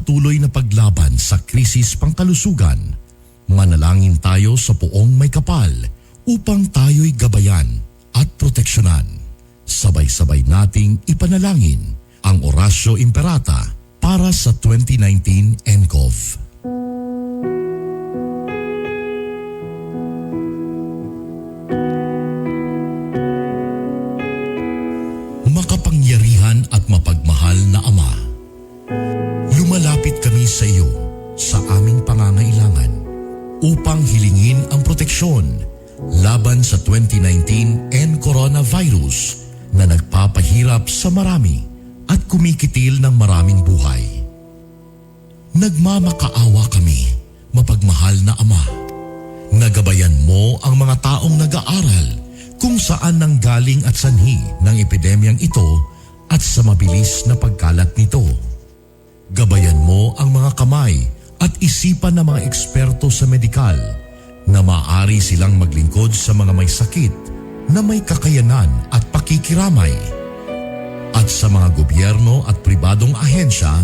patuloy na paglaban sa krisis pangkalusugan, manalangin tayo sa Poong Maykapal upang tayo'y gabayan at proteksyonan. Sabay-sabay nating ipanalangin ang Oratio Imperata para sa 2019 NCOV. Makapangyarihan at mapagmahal na Ama, lumalapit kami sa iyo sa aming pangangailangan upang hilingin ang proteksyon laban sa 2019 N coronavirus na nagpapahirap sa marami at kumikitil ng maraming buhay. Nagmamakaawa kami, mapagmahal na Ama. Nagabayan mo ang mga taong nag-aaral kung saan nanggaling at sanhi ng epidemyang ito at sa mabilis na pagkalat nito. Gabayan mo ang mga kamay at isipan ng mga eksperto sa medikal na maaari silang maglingkod sa mga may sakit na may kakayanan at pakikiramay. At sa mga gobyerno at pribadong ahensya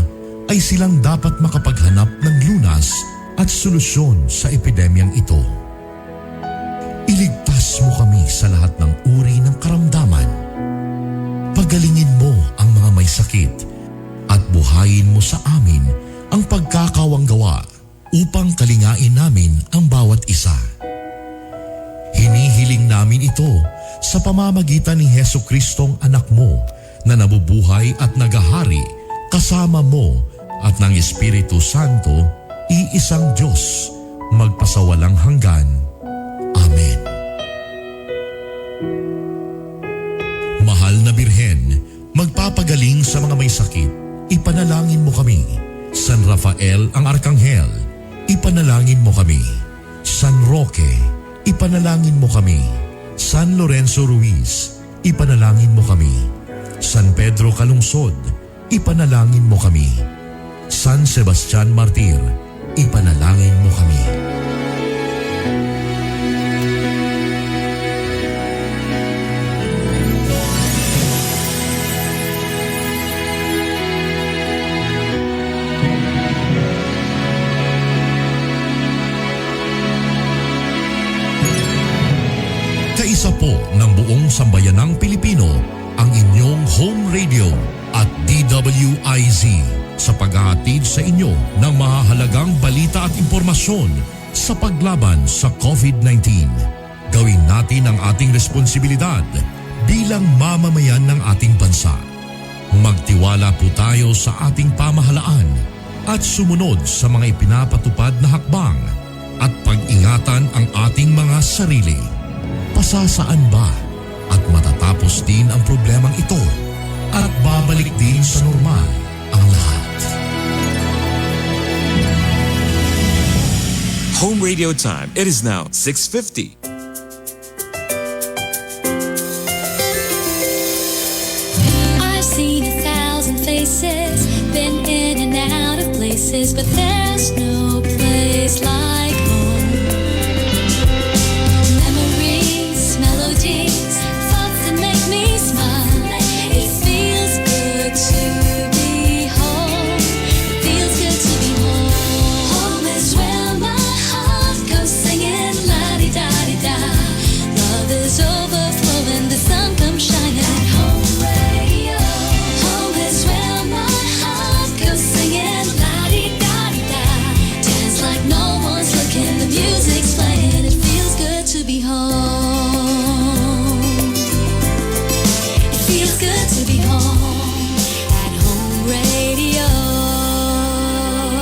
ay silang dapat makapaghanap ng lunas at solusyon sa epidemyang ito. Iligtas mo kami sa lahat ng uri ng karamdaman. Pagalingin mo ang mga may sakit at buhayin mo sa amin ang pagkakawanggawa upang kalingain namin ang bawat isa. Hinihiling namin ito sa pamamagitan ni Heso Kristong anak mo na nabubuhay at nagahari kasama mo at ng Espiritu Santo, iisang Diyos, magpasawalang hanggan. Amen. Mahal na Birhen, magpapagaling sa mga may sakit, ipanalangin mo kami. San Rafael ang Arkanghel, ipanalangin mo kami. San Roque, ipanalangin mo kami. San Lorenzo Ruiz, ipanalangin mo kami. San Pedro Calungsod, ipanalangin mo kami. San Sebastian Martir, ipanalangin mo kami. Kaisa po ng buong sambayanang Pilipino ang inyong home radio at DWIZ sa paghahatid sa inyo ng mahahalagang balita at impormasyon sa paglaban sa COVID-19. Gawin natin ang ating responsibilidad bilang mamamayan ng ating bansa. Magtiwala po tayo sa ating pamahalaan at sumunod sa mga ipinapatupad na hakbang at pag-ingatan ang ating mga sarili. Pasasaan ba at matatapos din ang problemang ito at babalik din sa normal ang lahat. Home radio time. It is now 6:50. I've seen 1,000 faces, been in and out of places, but there's no place like home. Memories, melodies, thoughts that make me smile. It feels good to be home. It feels good to be home. Home is where my heart goes singing la-di-da-di-da. Love is overflowing, the sun comes shining. Home radio. Home is where my heart goes singing la-di-da-di-da. Dance like no one's looking, the music's playing. It feels good to be home. It feels good to be home at Home Radio.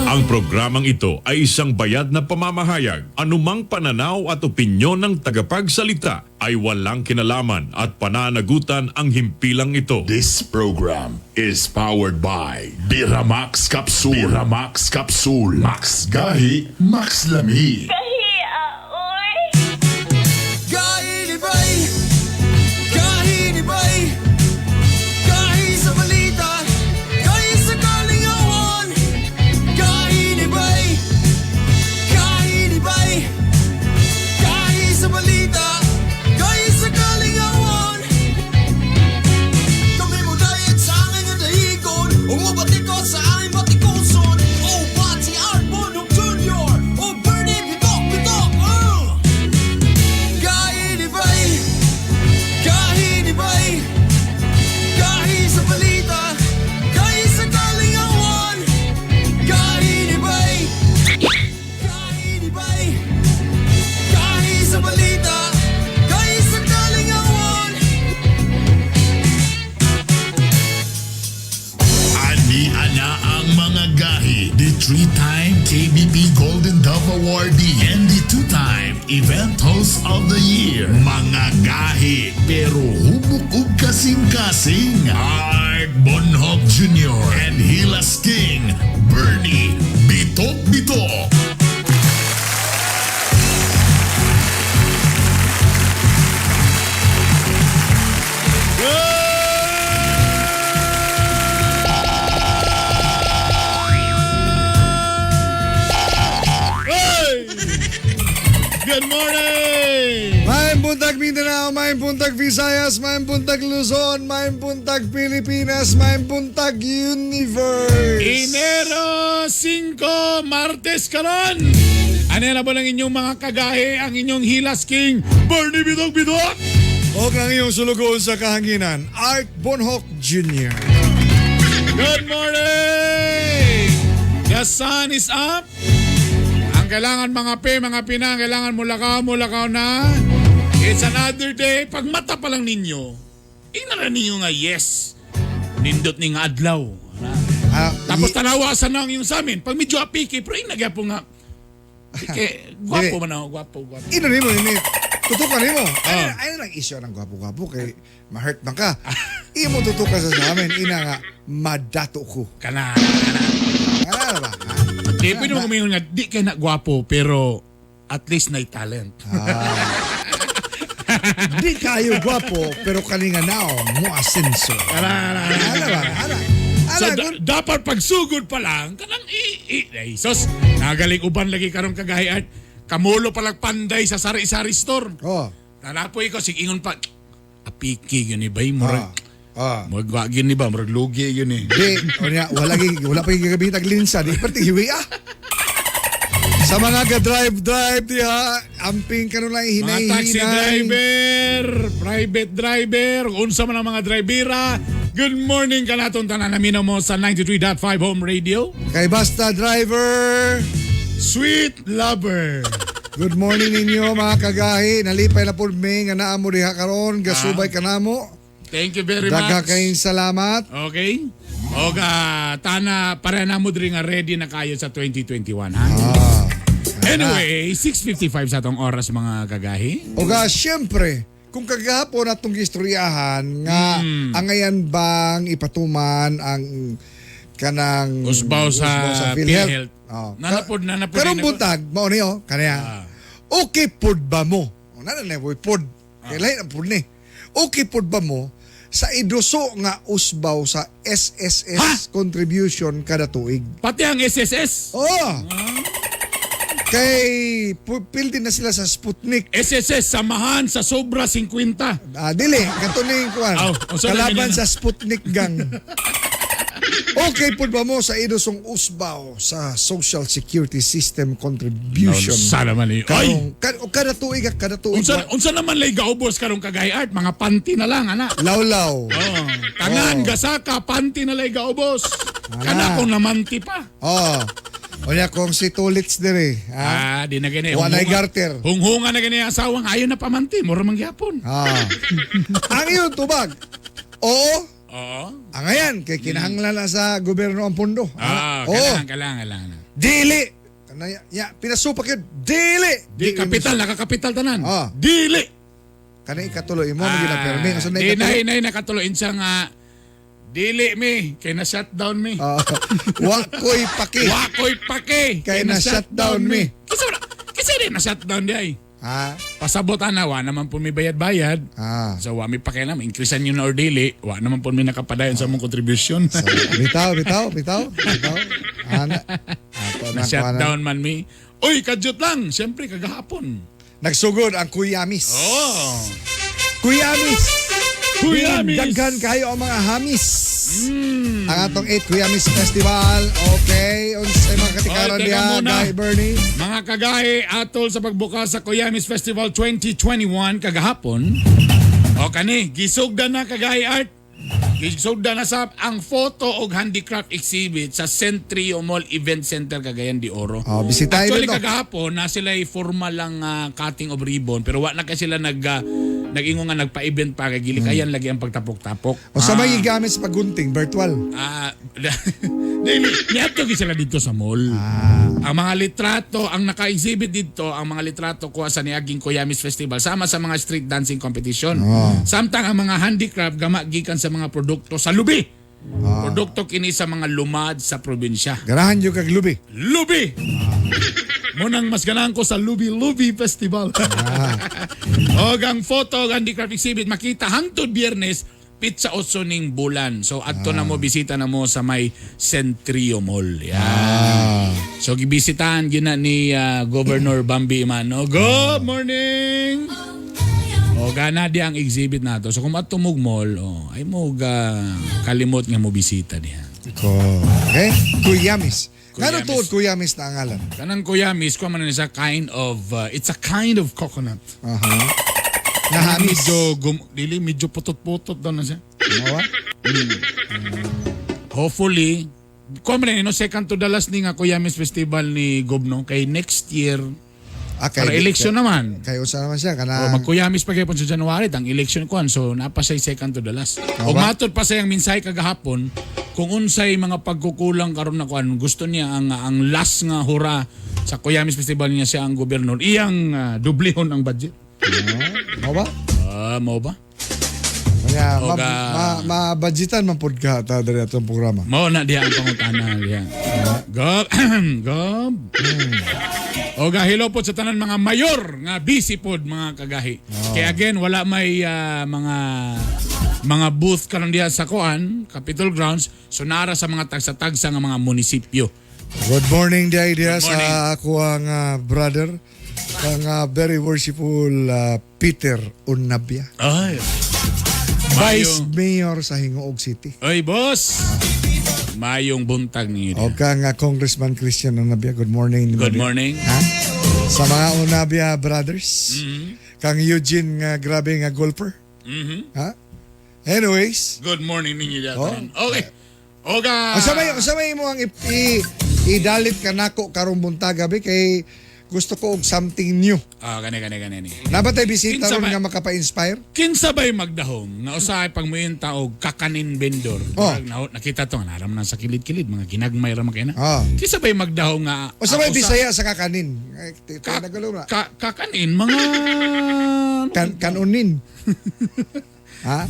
Ang programang ito ay isang bayad na pamamahayag. Anumang pananaw at opinyon ng tagapagsalita ay walang kinalaman at pananagutan ang himpilang ito. This program is powered by Biramax Capsule. Biramax Capsule. Max Gahi, Max Lami. Gahi ni Bay. Gahi ni Bay. Gahi sa balita. Gahi sa kalingawan. Gahi ni Bay. Gahi ni Bay. Gahi sa balita. Gahi sa kalingawan. Kami mo dayat sa aming dahigon. Umubatikot sa aming batikuson. DIB and the two-time Event Host of the Year. Mga gahi pero hubok ug kasing-kasing. Art Bonhoc Jr. and Hilas King Bernie Bitok Bitok. Hey! Good morning! Maayong buntag Mindanao, maayong buntag Visayas, maayong buntag Luzon, maayong buntag Pilipinas, maayong buntag Universe. Enero 5, Martes karon. Ano na ba ng inyong mga kagahe, ang inyong Hilas King, Bernie Bidok Bidok? Og ang iyong sulugoon sa kahanginan, Art Bonhoc Jr. Good morning! The sun is up. Ang kailangan mga pe, mga pina, ang kailangan mulakaw, mulakaw na. It's another day. Pag mata pa lang ninyo, ingnan na ninyo nga yes. Nindot ni nga adlaw. Tapos tanawasan na ang yung sa amin. Pag medyo apiki, pero yung nagyapo nga. Pike, gwapo man ako, gwapo, gwapo. Ino nimo ini. Tutukan nimo. Ah. Ay, ay lang isyo ng gwapo-gwapo kay ma-hurt man ka. Imo tutukan sa amin ina nga madato ko. Kana, kana. Ano ba? Ha? Di, pwede mo kumingon nga, di kay na gwapo, pero at least na talent. Di kayo gwapo pero kalinga naong mo asenso. Kana, kana, kana. Ano ba? Ano? So, Ano? dapat pagsugod pa lang, kanang i, ay, sos, nagaling uban lagi karong kagahian. Kamulo palag panday sa sari-sari store. Oh. Tanapoy ko, sig ingon pa, apiki yun eh, bay, murag, Ah. murag wa yun eh ba, murag lugi yun eh. Di, o niya, wala, wala pa yung gagamitin ang linsa. Di, perti hiwi ah. Sa mga ga-drive-drive diha, amping ka nun lang Mga hinay-hinay. taxi driver, private driver, unsa man ang mga drivera. Good morning kanatong tanan naminaw mo sa 93.5 Home Radio. Kay Basta Driver, Sweet lover. Good morning ninyo mga kagahi. Nalipay na po mi nga naa mo diha karon, gasubay ka namo. Thank you very Dagha much. kayong salamat. Okay? O tana para na mo diri nga ready na kayo sa 2021 ha. Anyway, 6:55 sa atong oras mga kagahi. Oga, siyempre, kung kagahapon atong gistoryahan nga angayan bang ipatuman ang kanang Usbaw sa PhilHealth. Oh. Nanapod, nanapod Karong din ako. buntag, mao niyo, kaniya. Okay pod ba mo? O, nana na boy pod. Kay lahi na pod ni. Okay pod ba mo sa iduso nga usbaw sa SSS contribution kada tuig? Pati ang SSS. Oh. Kay pildi na sila sa Sputnik. SSS samahan sa sobra 50. Ah, dili, kato na yung kuwan. Aw, oh, sorry, Kalaban ganyan. sa Sputnik gang. Okay po ba mo sa idosong usbaw sa Social Security System contribution? Unsa naman eh. Ay! Karong, kada tuig, ah, kada tuig. Unsa naman lay gaubos karong kagahi art, mga panty na lang ana. Lawlaw. Oh, tanan gasaka panty na lay gaubos. Kana kung namanti pa. Oh. O niya, kung si Tulits dire. Ha? Ah, di na gani. Wa na'y Hunghunga- garter. Hunghunga na gani ang asawang ayaw na pamanti, mura man gyapon. Ah. Ang iyong tubag. Oo. Oo. Ang ayan, kay kinahanglan na sa gobyerno ang pundo. Ah, Oo. kailangan, kailangan, kailangan. Dili. Kanaya, ya, pinasupak yun. Dili. Di kapital, nakakapital tanan. Ah. Dili. Kanay ikatuloy mo, ah, na permi. Asa na Di na ikatuloy? na nakatuloy siya nga dili mi kay na shutdown mi. Ah, wa ko'y paki. Wakoy pake Kay na shutdown mi. Kisa kisa di na shutdown di ay. Ha? Pasabot ana wa naman po mi bayad-bayad. Ah. So wa mi pakialam increasean yun na or dili, wa naman po mi nakapadayon sa mong contribution. So, bitaw, bitaw, bitaw, bitaw. Ana. Ato Na na, kuha na. shutdown man mi. Uy, kadyot lang, siyempre kagahapon. Nagsugod ang Kuyamis. Oh. Kuyamis. Kuyamis. Daghan kayo ang mga hamis. Ang atong 8 Kuyamis Festival. Okay. Unsay mga katikaran Oy, teka diha, muna. Guy Bernie. Mga kagahe, atol sa pagbukas sa Kuyamis Festival 2021 kagahapon. O kani, gisugda na kagahe art. Gisugda na sa ang photo og handicraft exhibit sa Centrio Mall Event Center Cagayan de Oro. Oh, bisitahin Actually nito. kagahapon na sila formal lang cutting of ribbon pero wa na kasi sila nag Nag-ingon nga nagpa-event pa kay gilikayan lagi ang pagtapok-tapok. O sa may gigamit sa paggunting, virtual. Ah, dili niadto gyud sila dito sa mall. Ang mga litrato, ang naka-exhibit dito, ang mga litrato kuha sa niaging Kuyamis Festival sama sa mga street dancing competition. Samtang ang mga handicraft gama gikan sa mga produkto sa lubi. Produkto kini sa mga lumad sa probinsya. Ganahan yung kag lubi. Lubi! Munang mas ganahan ko sa Lubi Lubi Festival. Og ang photo og handicraft exhibit makita hangtod Biyernes pitsa 8 ning bulan. So adto na mo, bisita na mo sa may Centrio Mall. Yan. So gibisitahan gyud na ni Governor Bambi Emano. Good morning. O gana di ang exhibit nato. So kung adto mo mall, oh, ay mo ga kalimot nga mo bisita diha. Ko. Okay? Kuyamis. Ngano Kuyamis. tuod Kuyamis na ang ngalan? Kanang kuyamis, kuha man na siya kind of, it's a kind of coconut. Nahamis. Medyo, dili, medyo putot-putot daw na siya. Mawa? Hopefully, kuha man na no, second to the last ni nga Kuyamis Festival ni Gobno, kay next year, Ah, para election naman. Kay usa naman siya O, kanang magkuyamis pa gyapon sa January, tang election kuan, so napa siya second to the last. Tama O ba? matod pa sa iyang mensahe kagahapon, kung unsay mga pagkukulang karon na kuan, gusto niya ang last nga hura sa Kuyamis Festival niya siya ang gobernador, iyang dublihon ang budget. Mao ba? Ah, mao ba? Kanya ma, Oga. ma, ma-budgetan man pud ka ta diri atong programa. Mao na diha ang pangutana diha. Gob, gob. Oga, hello po sa tanan mga mayor nga busy pod mga kagahi. Kaya again wala may mga booth karon diha sa kuan, Capitol Grounds, so nara sa mga tagsa-tagsa nga mga munisipyo. Good morning di idea Good sa morning. ako ang brother ang very worshipful Peter Unabia. Ay. Vice Mayor sa Gingoog City. Oy, boss. Mayong buntag ninyo. O kang Congressman Christian Unabia. Good morning. Good morning. Ha? Sa mga Unabia brothers. Kang Eugene nga grabe nga golfer. Ha? Anyways, Good morning ninyo diha. Oh. tanan. Okay. Oga. Unsa may imo ang idalit kanako karong buntaga be kay gusto ko og something new. Ah, gani gani gani ni. Naa ba tay bisita Kinsa ron ba- nga makapa-inspire? Kinsa ba'y magdahom nga usahay pag muinta og kakanin vendor? Oh. Murag nakita to naram na sa kilid-kilid mga ginagmay ra man kay na. Oh. Kinsa ba'y magdahom nga Unsa may ako Bisaya sa kakanin? Ay, nagulo na. Kakanin mga Kanunin. Ha?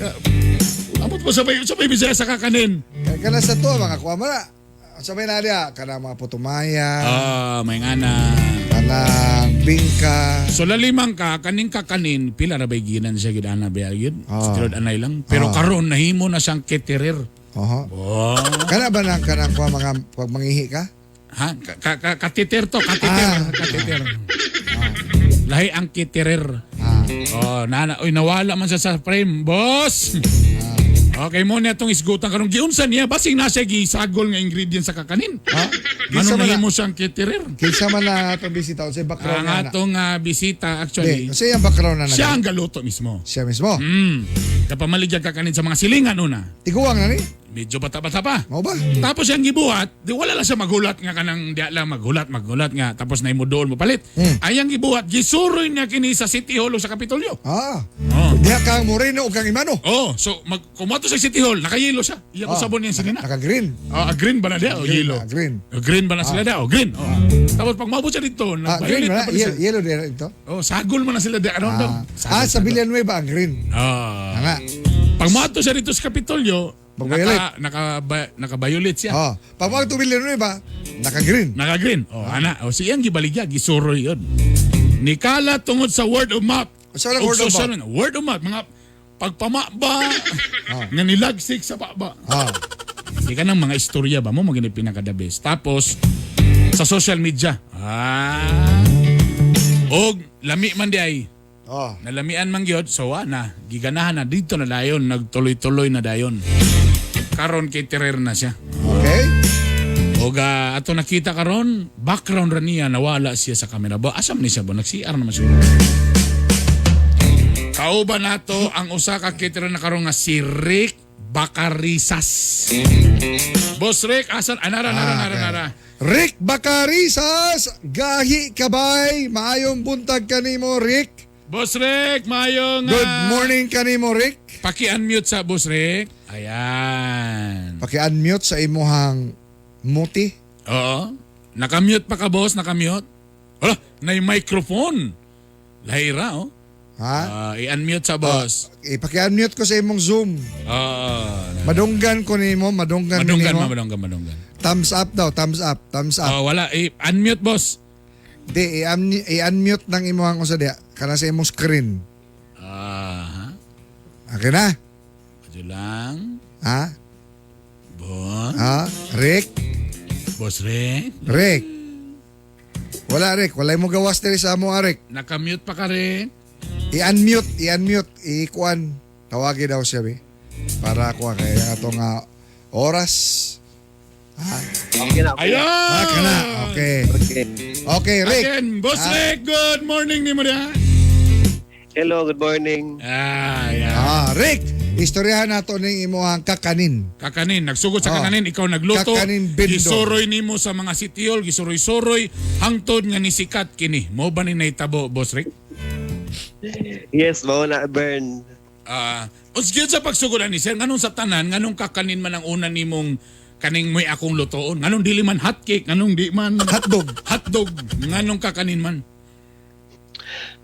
Amot mo sa may Bisaya sa kakanin. Kay kana sa to mga kuha mo na. Unsa may na diha? Kana mga putumaya, Ah, may ngana. kanang bingka. So lalimang ka kaning kakanin pila ra bay ginan siya gid ana ba gyud. Ah. Sa anay lang. Pero karon nahimo na siyang caterer. Oho. Oh. Kana ba nang kanang kuha mga pag mangihi ka? Ha? Katiter to, katiter, katiter. Lahi ang caterer. Oh, nana, oy nawala man siya sa frame, boss. Okay mo niya tong isgutan karon giunsa niya basing na siya gisagol nga ingredient sa kakanin. Ha? Kinsa Anong man na, nahimo siyang caterer? kinsa man na atong bisita unsay background Ang niya na? atong bisita Di, actually, unsay ang background na na? siya ang galuto mismo. Siya mismo. Kapamaligya kakanin sa mga silingan una. Tiguang na ni? Medyo bata-bata pa. Mao ba? Tapos siyang gibuhat, di wala lang siya magulat nga kanang di lang maghulat, maghulat nga tapos na doon mo palit. Ayang gibuhat, gisuroy niya kini sa City Hall o sa Kapitolyo. Ah. Oh. Diha kang Moreno o kang Imano. Oh, so mag kumato sa City Hall, nakayelo siya. Iya ko sabon niya sinina. Naka-green. Ah, green ba na diya o Green, yellow? ah, green. Oh, green ba na sila diya? O green. Oh. Tapos pag maabot siya dito, Ah, green nag-violet ba na na? pala siya. Yellow din ito. Oh, sagol man na sila diya. Ano daw? Ah, sa Villanueva ang green. Ah. Ana. Pag maabot siya dito sa Kapitolyo, Mag-violet. naka-violet siya. Oh, pag mo Villanueva, naka-green. Naka-green. Oh, ana. Oh, siyang gibaligya, gisuroy yun. Nikala tungod sa word of mouth. Unsa lang Ug word of social media. Word of mouth. Mga pagpamaba, nga nilagsik sa baba. Ah. Di ka ng mga istorya ba mo magini pinaka the best. Tapos sa social media. Ah. Og lami man di ay. Oh. Nalamian man gyud so wa na giganahan na dito na dayon nagtuloy-tuloy na dayon. Karon caterer na siya. Okay. Og ato nakita karon background ra niya nawala siya sa camera. Ba asa man ni siya ba nag-CR naman siya. Kauban nato ang usa ka caterer na karon nga si Rick Bacarisas. Boss Rick, asan? Ah, nara, nara, nara, Okay. nara. Rick Bacarisas, gahi kabay, maayong buntag kanimo Rick. Boss Rick, mayong Good morning kanimo, Rick. Paki-unmute sa Boss Rick. Ayan. Paki-unmute sa imuhang muti. Oo. Nakamute pa ka, boss? Nakamute? Wala, na microphone. Lahira, oh. Ha? Ah, i-unmute sa boss. Ipaki-unmute ko sa imong Zoom. Oo. Madunggan ko nimo, madunggan Madunggan, nimo. ma, madunggan, madunggan. Thumbs up daw, thumbs up, thumbs up. Oh, wala. I-unmute, boss. Di, i-unmute ng imuhang usa diha. Kana sa imong screen. Ah, Okay na? medyo lang. Ha? Boss. Ha? Rick? Boss Rick. Rick? Wala, Rick. Wala mo gawas diri sa amo, ah, Rick. Nakamute pa ka rin. I-unmute, i-unmute, i-kuan. Tawagi daw siya, be. Para kuha kay atong oras. Okay na. Okay. Ayun! Ah, kana. Okay. Okay. Okay, Rick. Again, Boss Rick, good morning ni mo diha. Hello, good morning. Ah, yeah. Ah, Rick, istoryahan nato ning imuhang kakanin. Kakanin, nagsugod sa Oh. kakanin, ikaw nagluto. Kakanin bindor. Gisuroy nimo sa mga sitiol, gisuroy-suroy hangtod nga nisikat kini. Mo ba ni nahitabo, Boss Rick? Yes, mao na Bern. Ah, uh, sa pagsugod ani sir, nganong sa tanan, nganong kakanin man ang una nimong kaning mo'y akong lutoon? Nganong dili man hotcake, nganong di man Hotdog. Hotdog, nganong kakanin man?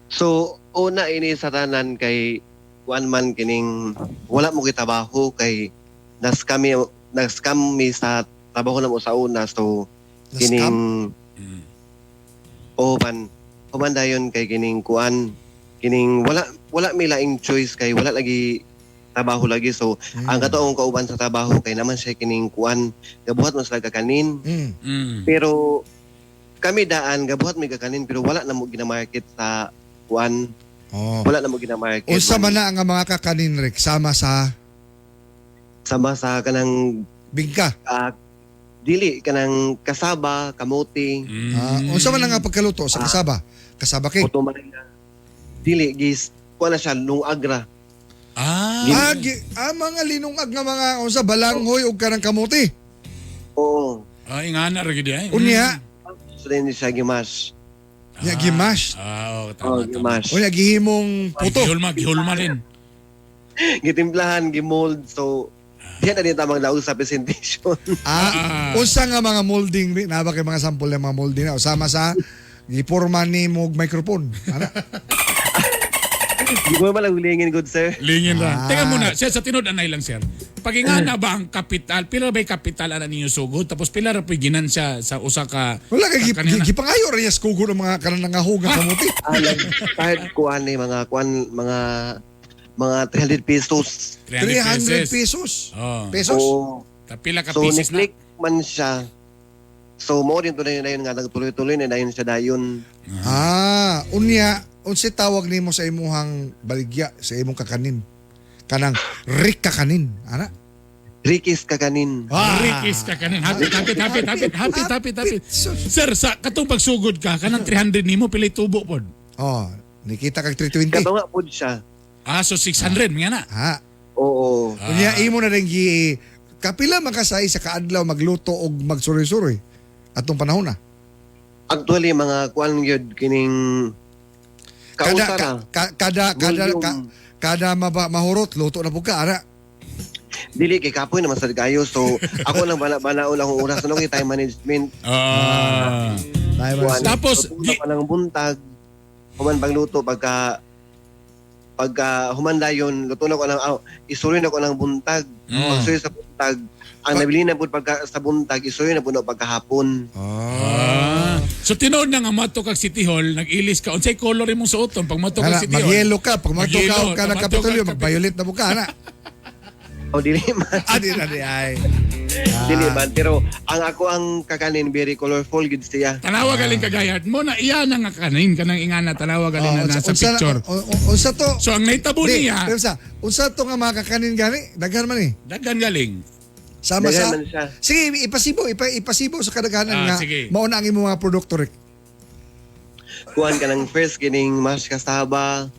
So, una ini sa tanan kay kuan man kining wala mo gitabaho kay nas-scam mi sa trabaho na mo sa una, so Na-scam? kining o man human dayon kay kining kuan kining wala wala mi laing choice kay wala lagi trabaho lagi, so ang katoong kauban sa trabaho kay naman siya kining kuan gabuhat man sila kakanin. Pero kami daan gabuhat mi kakanin pero wala na mo ginamarket sa kuan. Oh. Wala na mo ginamarket. Unsa man na ang mga kakanin, Rick? Sama sa Sama sa kanang bingka. Dili kanang kasaba, kamote. Ah, unsa man ang pagkaluto sa kasaba? Kasaba cake. Puto Maria. Dili gis kuan na siya lungagra. Ah, Ah, mga linungag nga mga unsa balanghoy ug kanang kamote. Oo. Ay nga na ra gid ay. Unya, So then siya gimash. nya gimash. Ah, oh, tama, Oh, tama. gimash. Unya gihimong puto. Gihulma, gihulma rin. Gitimplahan, gimold. So diyan na din tamang laog sa presentation. Ah, unsa nga mga molding, Rick? Naa ba kay mga sample ng mga molding na sama sa giporma nimo og microphone. Ana. Di ko man lang lingin, good sir. Lingin lang. Ah. Teka muna, sir, sa tinod anay lang, sir. Paginga na ba ang kapital? Pila ba'y kapital ana ninyo sugod? Tapos pila ra po'y ginansya sa usa ka Wala kay kanina? gipangayo ra niya sa kugo ng mga kanang nangahog nga kamote. Ah, nag-start kuan ni mga kuan mga 300 pesos. 300 pesos. Oh. Pesos? Oo. Ta pila ka So pieces na? ni-click man siya. So mo din tuloy na yun nga nagtuloy-tuloy na dayon siya dayon. Ah, unya unsay tawag nimo sa imuhang baligya sa imong kakanin? Kanang Rick kakanin, ana. Rikis kakanin. Ah. Rikis kakanin. Hapit, hapit, hapit, hapit, hapit, hapit, hapit. Sus. Sir, sa katong pagsugod ka, kanang 300 nimo pilay tubo pod. Oh, nikita kag 320. Kato nga pod siya. Ah, so 600 nga na. Ha. Oo. Unya imo na rin gi kapila man ka sa isa ka adlaw magluto og magsuroy-suroy atong panahon na. Actually mga kuan gyud kining Kada kausa ka, ra. ka, kada kada Volume. ka, kada maba, mahurot luto na pud ka ana. Dili kay kapoy naman sad kayo. So ako lang bala-balaon akong oras ano kay time management. Ah. Tayo Kuan, Tapos, luto na pa ng buntag. Human pagluto pagka pagka human dayon luto na ko ng isuroy na ko ng buntag. Pagsuroy sa buntag, ang nabili na pud pagka sa buntag isuroy na pud na pagkahapon. Ah. So tinuod na nga mato kag City Hall, nag-ilis ka. Unsay color imong suoton pag mato kag Ana, City Hall? magyelo ka pag Magyelo, magtukaw ka ng pag Kapitolyo, magtukaw ka- mag-violet na pud ka ana. O dili man, Ah, di na di ay. dili man pero ang ako ang kakanin very colorful gid siya. Tanawa galing kagayat mo na iya na nga kanin kanang ingana tanawa galing na Oh, nasa picture. Unsa to? So ang nahitabo Di, niya, pero sa unsa to nga mga kakanin gani? Daghan man eh. daghan galing. Sama Daghan sa man siya. Sige, ipasibo, ipasibo sa kadaghanan Ah, nga sige. mao na ang imong mga produkto, Rick. Kuan kanang first kining mash kasaba,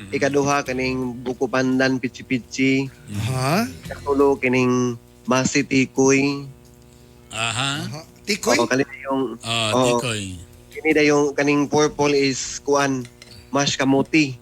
ikaduha kaning buko pandan pichi-pichi, Ha? ikatulo kining masi tikoy. Aha. Ha? Tikoy? Oo, kanina yung Ah, Oo. tikoy. kini da yung kaning purple is kuan mash kamuti.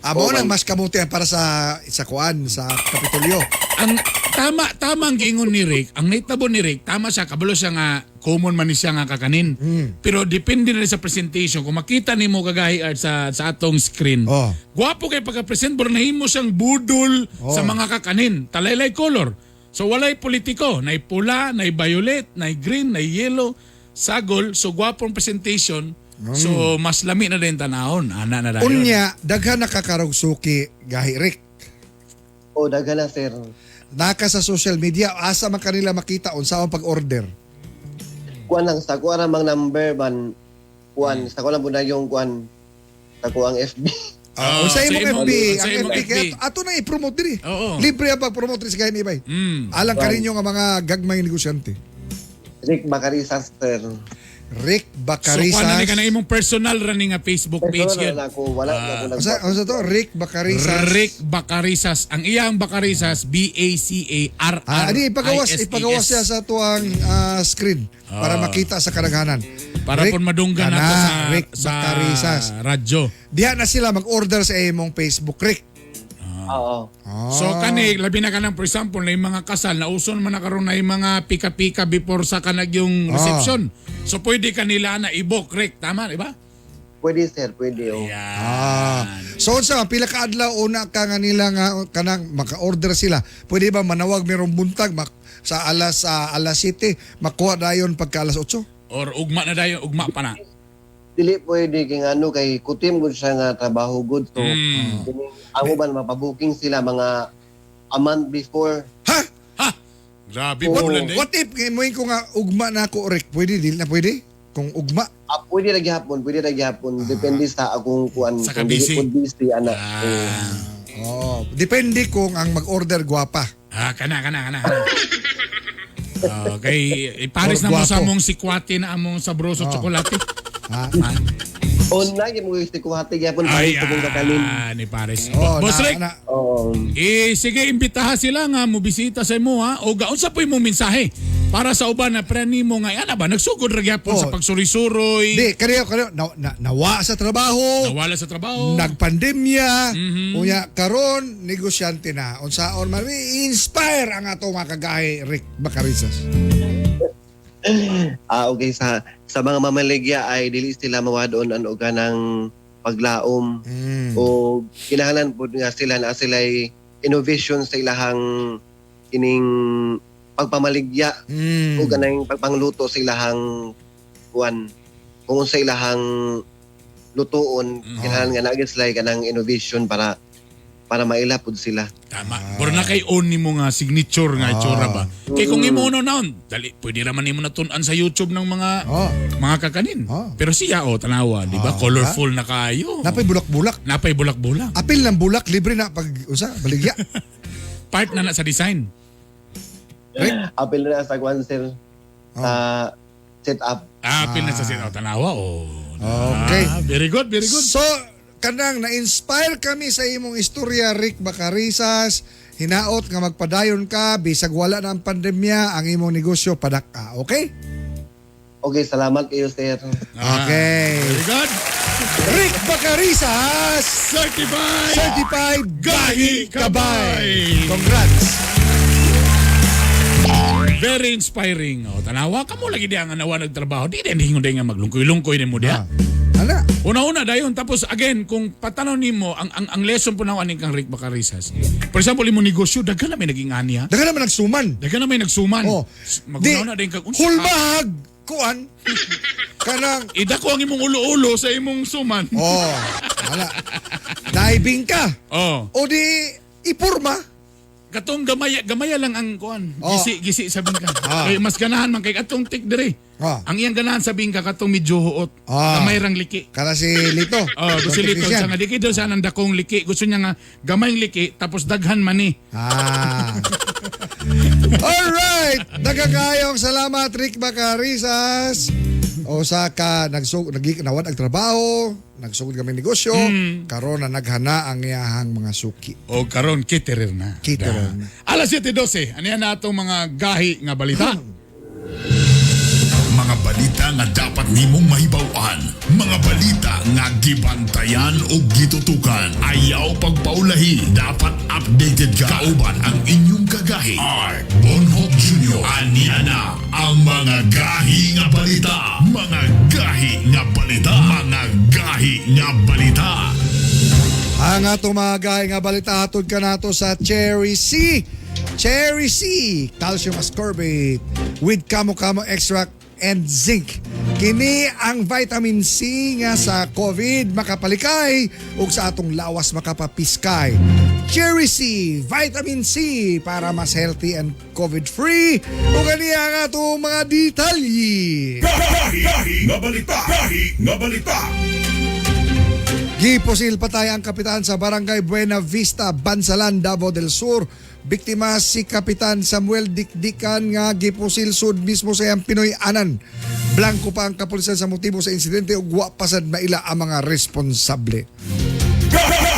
Amo Oo, nang man. mas kamuti para sa kuan sa Kapitolyo. Ang tama tama ang giingon ni Rick, ang naitabo ni Rick, tama siya kabalo siya nga common man ni siya nga kakanin. Pero depende na rin sa presentation. Kung makita nimo kagahi Art sa atong screen. Oh. Gwapo kay pagka-present pero nahimo siyang budol Oh. sa mga kakanin. Talaylay color. So walay politiko, nay pula, nay violet, nay green, nay yellow, sagol. So gwapong presentation. So mas lami na din tanahon. Ana na dayon. Unya daghan nakakarog suki gahi Rick. O daghan na sir. Naka sa social media asa man kanila makita unsa ang pag-order. Kuan lang sa kuan ramang number man kuan sa kuan lang po na yung kuan sa kuang FB. Oh, Unsa sa imong FB, sa ang imong FB kaya FB. ato na i-promote diri. Oo. Libre ang pag-promote diri sa gahi ni Ibay. Alang kaninyo nga mga gagmay negosyante. Rick Bacarisas sir. Rick So Bacarisas. kuan na ni ka na imong personal ra ni nga Facebook page Personal yun. na ako wala na ako Unsa unsa to? Rick Bacarisas. Rick Bacarisas. Ang iyang Bacarisas, B-A-C-A-R-R-I-S-A-S. Ah, ani ipagawas ipagawas siya sa tuang screen para makita sa kadaghanan. Para Rick po madunggan kana, nato sa, Rick sa Bacarisas. radyo. Diha na sila mag-order sa imong Facebook, Rick. Oo. Ah. So kani labi na kanang for example na yung mga kasal na uso naman na karon na yung mga pika-pika before sa kanag yung Ah. reception. So pwede kanila na i-book, Rick. Tama, di ba? Pwede sir, pwede oh. Yan. Ah. So unsa pila ka adlaw una ka nga nila nga kanang maka-order sila. Pwede ba manawag merong buntag sa alas alas 7 makuha dayon pagka alas 8? Or ugma na dayon, ugma pa na. Dili pwede kay ngano kay kutim gud siya nga trabaho gud so kining ang uban mapabuking sila mga a month before. Ha? Ha! Grabe Oo. po ulan eh. What if ngayon ko nga ugma na ako, Rick? Pwede dili na pwede? Kung ugma. Ah, pwede ra gihapon, pwede ra gihapon depende sa akong kuan Sa kung dili kabisi. ko busy ana. Ah. Oo. Oh, depende kung ang mag-order gwapa. Ah, kana, kana, kana. kana. Okay, ipares Or na mo sa gwapo. among sikwate na among sabroso tsokolate. Ha? On na gyud mo si kuhati gyapon Ay, pares kong kakanin. ah, ni pares. Oh, Boss na, Rick, na. Oo. eh, sige, imbitaha sila nga mobisita sa imo ha. O gaunsa po imong mensahe para sa uban na pre nimo nga ana ba nagsugod ra gyapon Oh. sa pagsuroy-suroy, Di, kaniyo, kaniyo, na, na, nawa sa trabaho, nawala sa trabaho. nagpandemya, unya karon negosyante na. Unsaon man inspire ang ato mga kagahi Rick Bacarisas. Ah, okay sa mga mamaligya ay dili sila mawadon ang og ng paglaom o kinahanglan pud nga sila na sila'y innovation sa ilahang kining pagpamaligya o kanang pagpangluto sa ilahang kuan kung sa ilahang lutuon kinahanglan nga naa gyud sila kanang innovation para para maila pud sila. Tama. Pero na kay own nimo nga signature nga itsura ba. Kay kung imo no naon, dali pwede ra man nimo natun-an sa YouTube ng mga Oh. mga kakanin. Oh. Pero siya oh tanawa, di ba? Colorful na kayo. Napay bulak-bulak. Napay bulak-bulak. Apil ng bulak libre na pag usa baligya. Part na na sa design. Rick, Apil na sa kuan sir sa set up. Ah, apil na sa oh, tanawa oh. Okay. Ah, very good, very good. So, kanang na-inspire kami sa imong istorya, Rick Bacarisas. Hinaot nga magpadayon ka, bisag wala na ang pandemya, ang imong negosyo padak-a. Okay? Okay, salamat kayo sir. Okay. Very good. Rick Bacarisas! Certified! Certified Gahi Kabay! Congrats! Very inspiring. O, tanawa ka mo lagi di ang anawa nagtrabaho. Di din hingon nga maglungkoy-lungkoy nimo diha. Ana. Una-una dayon tapos again kung patanaw nimo ang lesson po na aning kang Rick Bacarisas. For example, imo negosyo daghan na may naging ani ha. Daghan naman nagsuman. Daghan na may nagsuman. Oh. Maguna-una din kag unsa ka? Hulmahag kuan. Kanang Idako ang imong ulo-ulo sa imong suman. oh, ala. Diving ka. Oh. O di ipurma. Katong gamaya gamaya lang ang kuan. Oh. Gisi gisi sa bingka. Ah. Kay mas ganahan man kay atong tik dire. Ah. Ang iyang ganahan sa bingka katong medyo huot. Ah. Gamay rang liki. Kana si Lito. Oh, gusto Itong lito technician. siya nga di kay daw siya ng dakong liki. Gusto niya nga gamay liki tapos daghan man ni. Ah. Alright! Nagkakayong salamat, Rick Bacarisas. O sa ka nagsug nagik nawad ang trabaho, nagsugod kami negosyo, karon na naghana ang iyahang mga suki. O karon caterer na. Caterer na. Alas 7:12. Ano yan na atong mga gahi nga balita? Mga Mga balita nga dapat nimong mahibaw-an, mga balita nga gibantayan o gitutukan. Ayaw pagpaulahi, dapat updated ka. Kauban ang inyong kagahi. Art Bonhoc Jr. Ania na ang mga gahi nga balita. Mga gahi nga balita. Mga gahi nga balita. Ang atong mga gahi nga balita hatod ka nato sa Cherry C. Cherry C, calcium ascorbate with kamo-kamo extract and zinc. Kini ang vitamin C nga sa COVID makapalikay ug sa atong lawas makapapiskay. Cherry C, vitamin C para mas healthy and COVID-free. Ug kani ang atong mga detalye. Gahi nga balita. Gahi nga balita. Gipusil patay ang kapitan sa Barangay Buena Vista, Bansalan, Davao del Sur. Biktima si Kapitan Samuel Dikdikan nga gipusil sud mismo sa iyang Pinoy anan. Blanko pa ang kapulisan sa motibo sa insidente ug wa pa sad maila ang mga responsable.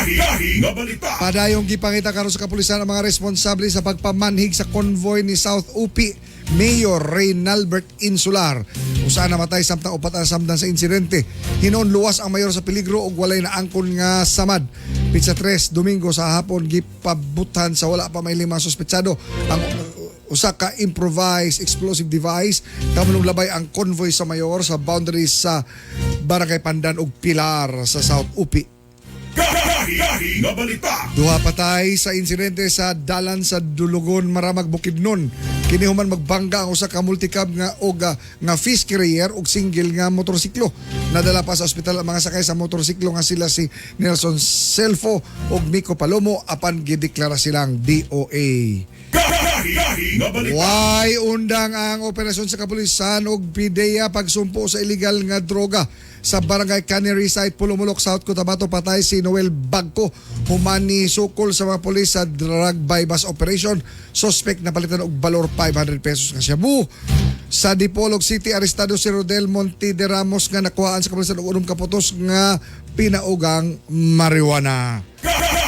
Gahi nga balita. Padayong gipangita karon sa kapulisan ang mga responsable sa pagpamanhig sa convoy ni South Upi Mayor Reynalbert Insular. Usa namatay samtang upat ang samdan sa insidente. Hinon luwas ang mayor sa peligro ug walay naangkon nga samad. Pitsa 3 Domingo sa hapon gipabutan sa wala pa may lima suspetsado ang usa ka improvised explosive device kamunong labay ang convoy sa mayor sa boundary sa Barangay Pandan ug Pilar sa South Upi. Gahi nga balita. Duha patay sa insidente sa dalan sa Dulugon, Maramag, Bukidnon. Kini human magbangga ang usa ka multicab nga og nga fish carrier ug single nga motorsiklo. Nadala pa sa ospital ang mga sakay sa motorsiklo nga sila si Nelson Selfo ug Miko Palomo apan gideklara silang DOA. Gahi nga balita. Why undang ang operasyon sa kapulisan ug PDEA pagsumpo sa illegal nga droga sa Barangay Canary Site, Pulumulok, South Cotabato? Patay si Noel Bagco human ni sukol sa mga pulis sa drug bypass operation. Suspect napalitan og balor 500 pesos nga shabu. Sa Dipolog City, arestado si Rodel Monte de Ramos nga nakuhaan sa kapulisan og unom ka putos nga pinaugang marijuana.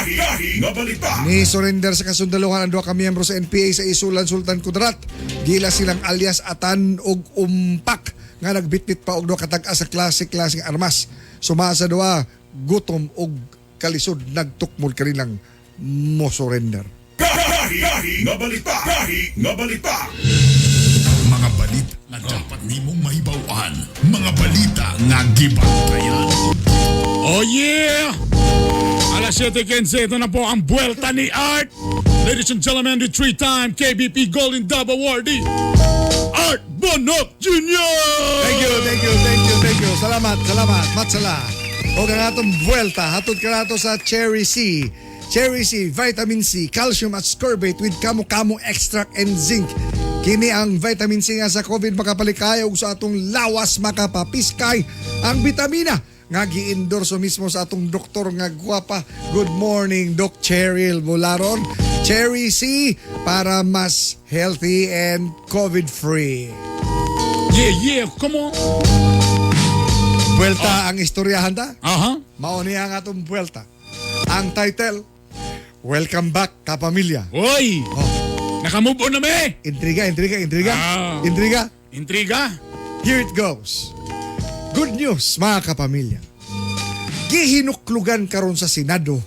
Gahi nga balita. Ni surrender sa kasundaluhan ang duha ka miyembro sa NPA sa Isulan, Sultan Kudarat. Gila silang alias Atan ug Umpak nga nagbitbit pa og duha ka tag-as sa klase-klaseng armas. Suma sa duha, gutom ug kalisod nagtukmod kanilang mo surrender. Gahi nga balita. Gahi nga balita. Mga balita nga dapat nimong mahibaw-an. Mga balita nga gibantayan. Oh yeah! Alas 7:15, ito na po ang Buwelta ni Art. Ladies and gentlemen, the three-time KBP Golden Dove Awardee, Art Bonhoc Jr.! Thank you, thank you, thank you, thank you. Salamat, salamat. Matsala. O ang atong buwelta, hatod ka nato sa Cherry C. Cherry C, vitamin C, calcium ascorbate with kamo-kamo extract and zinc. Kini ang vitamin C nga sa COVID makapalikay ug sa atong lawas makapapiskay ang bitamina nga gi-endorso mismo sa atong doktor nga gwapa. Good morning, Doc Cheryl Bularon. Cherry C para mas healthy and COVID-free. Yeah, come on. Buwelta ang istoryahan ta. Aha. Mao niya ang atong buwelta. Ang title, Welcome Back, Kapamilya. Oy! Oh. Nakamove on na me! Intriga, intriga, intriga. Ah. Intriga. Intriga. Here it goes. Good news, mga kapamilya. Gihinuklugan karon sa Senado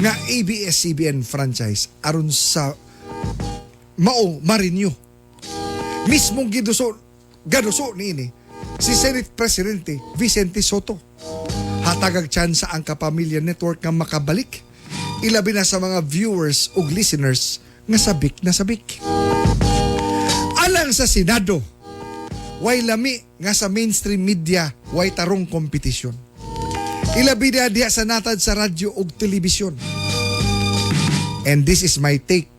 nga ABS-CBN franchise aron sa mao ma-renew. Mismong giduso gaduso niini si Senate Presidente Vicente Sotto. Hatagag tsansa ang Kapamilya Network nga makabalik. Ilabi na sa mga viewers ug listeners nga sabik na sabik. Alang sa Senado, way lami nga sa mainstream media way tarong kompetisyon. Ilabi na diha sa natad sa radyo ug telebisyon. And this is my take,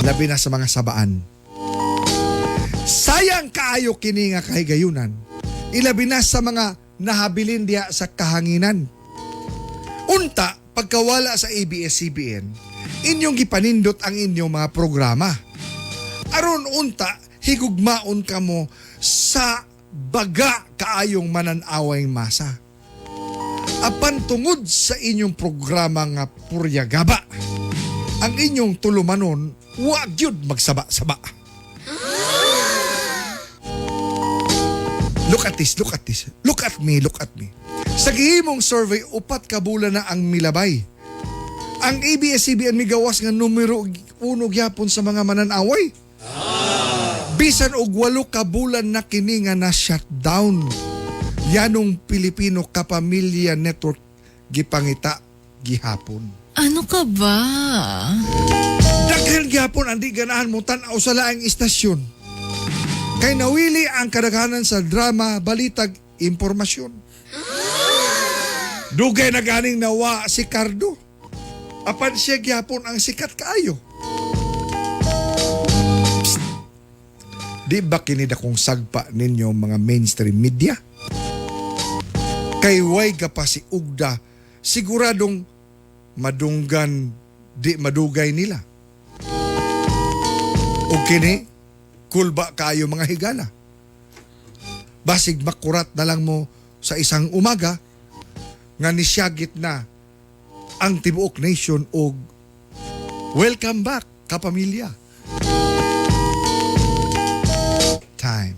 labi na sa mga sabaan. Sayang kaayo kini nga kahigayunan. Ilabi na sa mga nahabilin diha sa kahanginan. Unta, pagkawala sa ABS-CBN, inyong gipanindot ang inyong mga programa. Aron unta, higugmaon kamo sa baga kaayong manan-away masa. Apan tungod sa inyong programa nga Puryagaba, ang inyong tulumanon, wa gyud magsaba-saba. Look at this, look at this. Look at me, look at me. Sa gihimong survey, 4 ka bulan na ang milabay. Ang ABS-CBN migawas nga numero uno gyapon sa mga mananaway. Bisan og 8 ka bulan na kini nga na shutdown. Yanong Pilipino Kapamilya Network gipangita gihapon. Ano ka ba? Daghan gyapon ang di ganahan mo tan-aw sa laing istasyon. Kay nawili ang kadaghanan sa drama, balitag, impormasyon. Dugay na ganing nawa si Cardo. Apan siya gyapon ang sikat kaayo. Psst. Di ba kini dakong sagpa ninyo, mga mainstream media? Kay way ka pa si Ugda, siguradong madunggan di madugay nila. O kini, kulba kayo, mga higala. Basig makurat na lang mo sa isang umaga nga nisyagit na ang tibuok nation og "Welcome back, kapamilya." Time.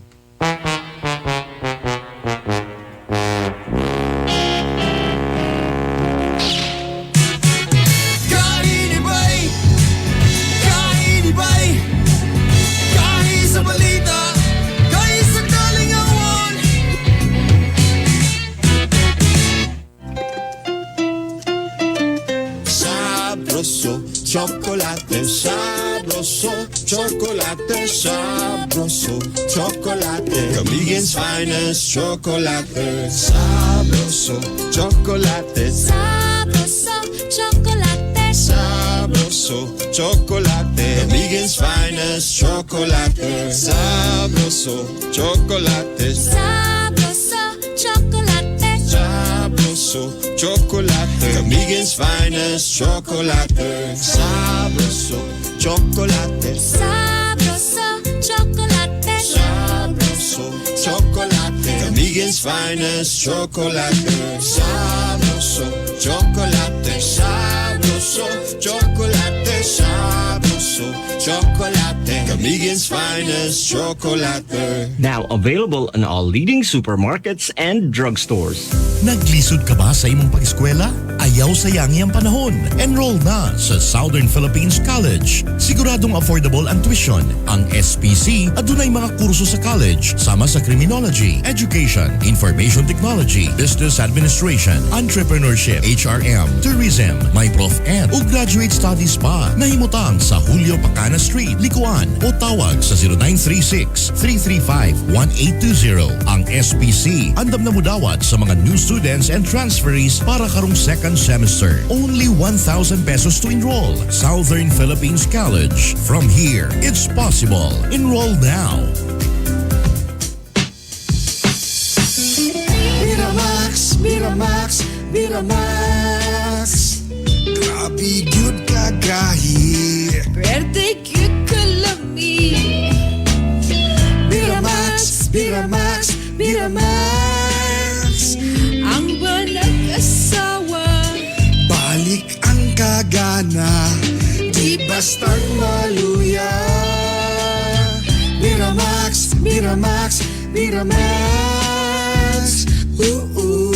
Kainibay! Kainibay! Kahi sa balita! Kahi sa kalingawan! Sabroso, chocolate, sabroso, chocolate, sabroso, chocolate. Camiguin's finest chocolate. Sabroso, chocolate, Sabroso, chocolate. Sabroso, chocolate. Camiguin's finest chocolate. Sabroso, chocolate, Sabroso, chocolate. Sabroso, chocolate. Camiguin's finest chocolate. Sabroso, chocolate. Sabroso, chocolate. Sabroso, chocolate. Camiguin's finest chocolate. Sabroso, chocolate. Sabroso, chocolate. Sabroso, chocolate. Camiguin's finest chocolate. Now available in all leading supermarkets and drugstores. Naglisod ka ba sa imong pag-eskwela? Ayaw sayangi ang panahon. Enroll na sa Southern Philippines College. Siguradong affordable ang tuition. Ang SPC adunay mga kurso sa college sama sa criminology, education, information technology, business administration, entrepreneurship, HRM, tourism, may prof ed o graduate studies pa. Nahimutang sa Julio Pacana Street, Licoan, o tawag sa 0936-335-1820. Ang SPC andam na mudawat sa mga new students and transferees para karong second semester. Only 1,000 pesos to enroll. Southern Philippines College. From here, it's possible. Enroll now. Miramax, Miramax, Miramax. Grabe gyud kagahi. Pwerte gyud kalami. Miramax, Miramax, Miramax. Ang nag-asawa. Balik ang kagana, di bastang maluya. Miramax, Miramax, Miramax. Ooh, ooh.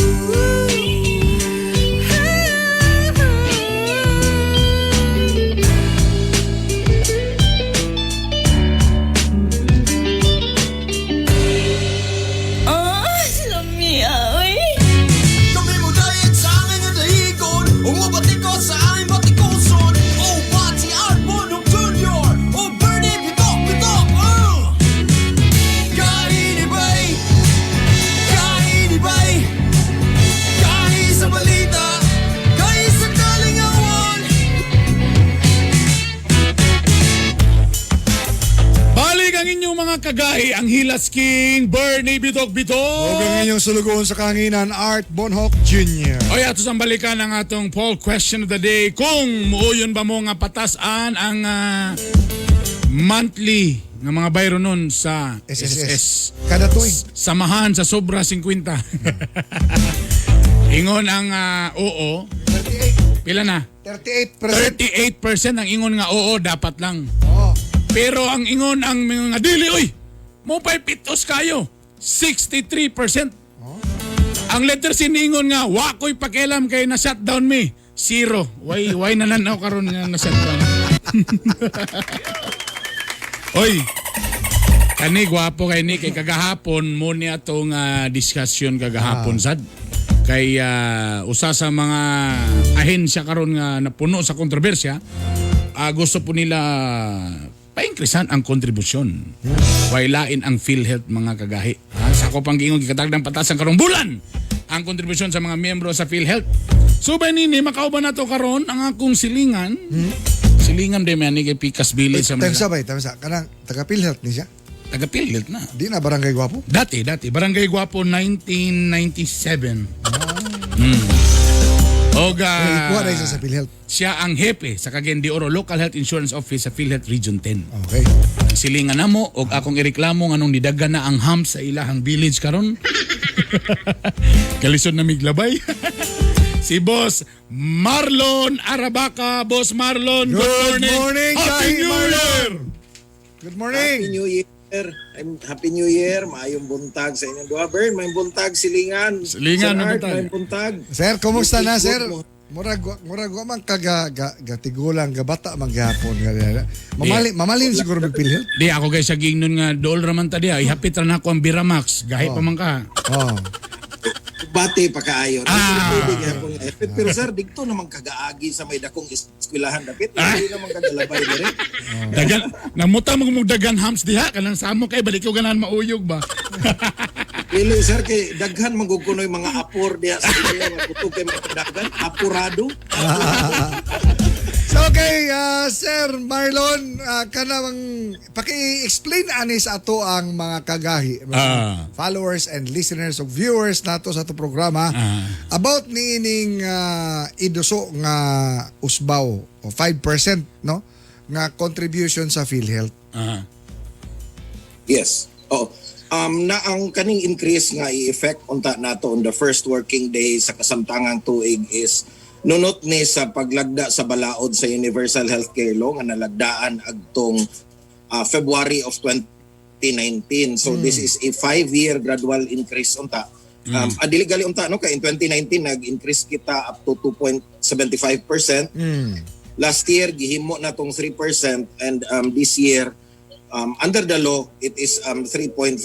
Oh, lami ay. Kami mo diet sa aking nga dahigon. Umubatikot sa aming batikuson. Oh, Pati Art Bonong Jr. Oh, Bernie Bitok Bitok. Oh! Kainibay! Kainibay! Kahi sa balita! Kahi sa kalingawan! Balik ang inyong mga kagahi, ang Hilas King, Bernie Bitok Bitok. Ug ang inyong sulugoon sa kahanginan, Art Bonhoc Jr. Oy, ato sang balikan ang atong poll question of the day. Kung muuyon ba mo nga patasan ang monthly nga mga bayro nun sa SSS. SSS. Kada tuig. Samahan sa sobra 50. Ingon ang oo. 38. Pila na? 38%. 38% ang ingon nga oo, dapat lang. Oh. Pero ang ingon ang mga dili, oy, mo pa'y pitos kayo. 63%. Ang letter C ningon nga wa ko'y pakialam kay na shutdown mi. Zero. Why nananaw karon nga na shutdown? Oy. Kani gwapo kay ni kay kagahapon mo ni atong discussion kagahapon sad. Kay usa sa mga ahensya karon nga napuno sa kontrobersya, gusto po nila pa-increasean ang kontribusyon. Wailain ang PhilHealth, mga kagahi. Sa ako pang giingon, gikatagdang patasan karong bulan ang kontribusyon sa mga miyembro sa PhilHealth. So ba nini makauban nato karon ang akong silingan. Silingan din man ni kay Pikas Village sa Time Manila. sa bay, time sa. Kanang taga PhilHealth ni siya. Taga PhilHealth na. Di na Barangay Gwapo. Dati, dati. Barangay Guapo 1997. Oga, Ikuha na isa sa PhilHealth. Siya ang hepe sa Cagayan de Oro Local Health Insurance Office sa PhilHealth Region 10. Okay. Ang silingan namo og akong ireklamo nganong nidagan na ang ham sa ilahang village karon. Kalisod na miglabay. Si Boss Marlon Arabaka. Boss Marlon, good Good morning. morning, Happy Kahi New Marlon. Year! Good morning. Happy New Year. Happy New Year. Maayong buntag sa inyong duha. Bern, maayong buntag silingan. Silingan, Sir maayong Art, buntag. maayong buntag. Sir, kumusta na, sir? Good. Murag wa man ka gatigulang gabata man gihapon. Mamalin siguro mig PhilHealth. Di ako kay sa gingnon nga dool raman ta diha. Ihapit ra nako ang Biramax. Gahi pa man ka. Oh. Bati pa kaayo. Ah. Pero sir, dito naman kagaagi sa may dakong eskwelahan dapit. Hindi naman kagalabay dire. Dagan namuta mo mong dagan hams diha kanang samo kay balik ko ganahan mauyog ba. Dili sir kay daghan man gud kunoy mga apor diha sa inyo nga kutog kay mga dagan apurado. So okay, Sir Marlon, kanang paki-explain ani sa ato ang mga kagahi, mga followers and listeners o viewers nato sa ato programa about niining iduso nga usbaw o 5%, no, nga contribution sa PhilHealth. Yes. Oo. Na ang kaning increase nga i-effect unta nato on the first working day sa kasamtangang tuig is nunot ni sa paglagda sa balaod sa Universal Healthcare Law nga nalagdaan agtong February of 2019. So this is a 5-year gradual increase unta. Adili gali unta no kay in 2019 nag-increase kita up to 2.75%. Last year gihimo na tong 3% and this year under the law it is 3.5%.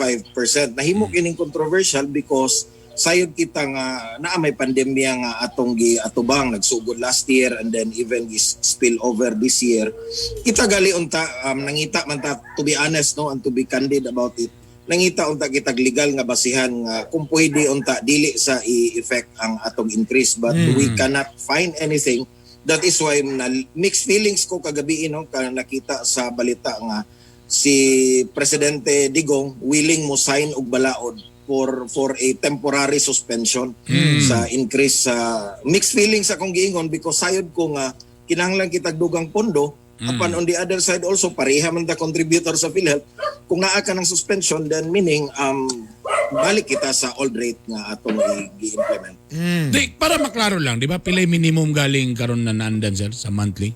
Nahimo kining controversial because sayod kita nga naa may pandemya nga atong giatubang nagsugod last year and then even is spill over this year. Kita gali unta nangita man ta, to be honest no and to be candid about it, nangita unta kitag legal nga basihan nga kung pwede unta dili sa i-effect ang atong increase, but we cannot find anything. That is why na mixed feelings ko kagabi no ka nakita sa balita nga si Presidente Digong willing mo sign og balaod for a temporary suspension sa increase. Sa mixed feelings akong giingon because sayod ko nga kinahanglan kitag dugang pondo. Apan on the other side also, pareha man ta contributor sa PhilHealth. Kung naa ka ng suspension, then meaning balik kita sa old rate nga atong gi-implement. Di, para maklaro lang, di ba? Pilay minimum galing karon na naandan sir sa monthly?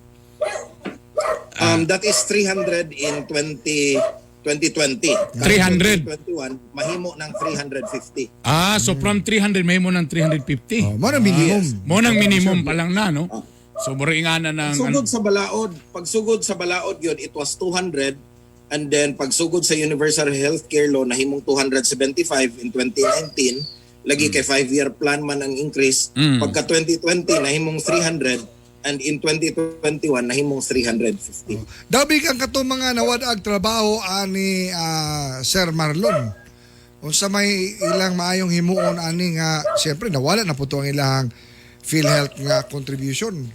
That is 300 in 20 2020. 300. 2021 mahimo ng 350. Ah, so from 300 may mo ng 350. Oh, mo na minimum. Mo nang minimum pa lang na, no? So mura nga na ng ano, Pagsugod sa balaod, pagsugod sa balaod yun, it was 200 and then pagsugod sa Universal Healthcare Law nahimong 275 in 2019. Lagi kay 5-year plan man ang increase. Pagka 2020 nahimong 300 and in 2021 nahimong 350. Dabi kang katong mga nawad-ag trabaho ani, Sir Marlon. Unsa may ilang maayong himuon ani nga siyempre nawala na po to ang ilang PhilHealth nga contribution?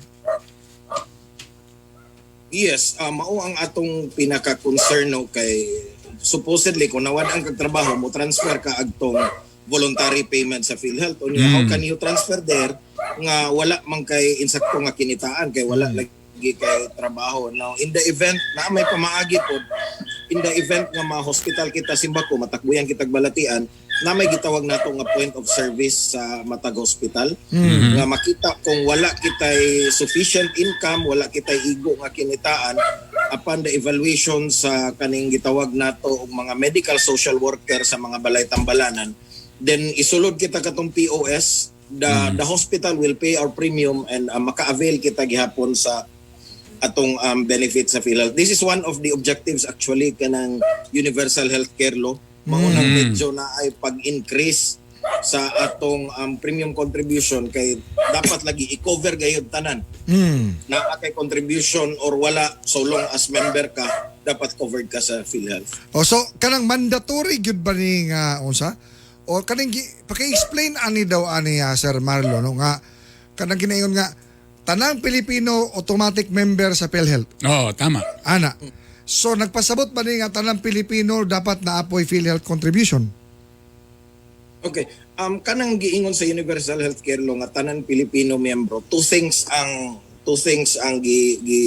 Yes, mao ang atong pinaka-concern no kay supposedly kung nawad-an kag trabaho mo transfer ka agtong voluntary payment sa PhilHealth. Unya, how can you transfer there nga wala man kay insakto nga kinitaan kay wala lagi kay trabaho? Now, in the event na may pamaagi pod, in the event nga ma-hospital kita simbako, matakbuyan kitag balatian, na may gitawag nato nga point of service sa matag hospital nga makita kung wala kitay sufficient income, wala kitay igo nga kinitaan. upon the evaluation sa kaning gitawag nato og mga medical social worker sa mga balay tambalanan, then isulod kita katong POS, the hospital will pay our premium and maka-avail kita gihapon sa atong benefit sa PhilHealth. This is one of the objectives actually kanang Universal Healthcare Law. Maunang medyo na ay pag-increase sa atong premium contribution kay dapat lagi i-cover gayud tanan. Naa kay contribution or wala, so long as member ka, dapat covered ka sa PhilHealth. O so kanang mandatory gyud ba ni nga unsa? O kaning paki-explain ani daw ani, Sir Marlon, no, nga kanang ginaingon nga tanang Pilipino automatic member sa PhilHealth. Oo, tama. Ana. So nagpasabot ba ni nga tanang Pilipino dapat naapoy PhilHealth contribution? Okay. Kanang giingon sa Universal Healthcare Law nga tanan Pilipino miyembro, two things ang gi gi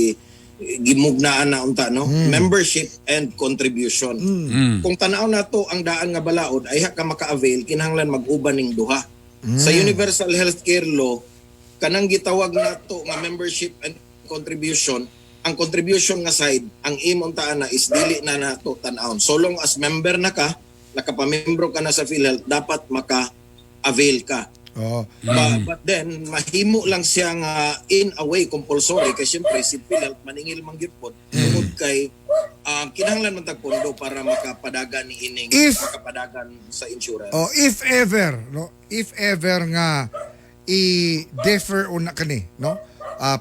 gimugnaan na unta, no? Membership and contribution. Kung tanaw nato ang daan nga balaod, ay ka maka-avail kinahanglan mag-uban ning duha. Sa Universal Healthcare Law, kanang gitawag nato nga membership and contribution, ang contribution nga side, ang imong taan na is dili na nato tan-awon. So long as member na ka, nakapamembro ka na sa PhilHealth, dapat maka-avail ka. But then mahimo lang siya nga in a way compulsory kay syempre si PhilHealth maningil man gyud pod tungod kay kinahanglan man tag pondo para makapadagan ni ining makapadagan sa insurance. Oh, if ever, no, if ever nga i-defer una kani, no?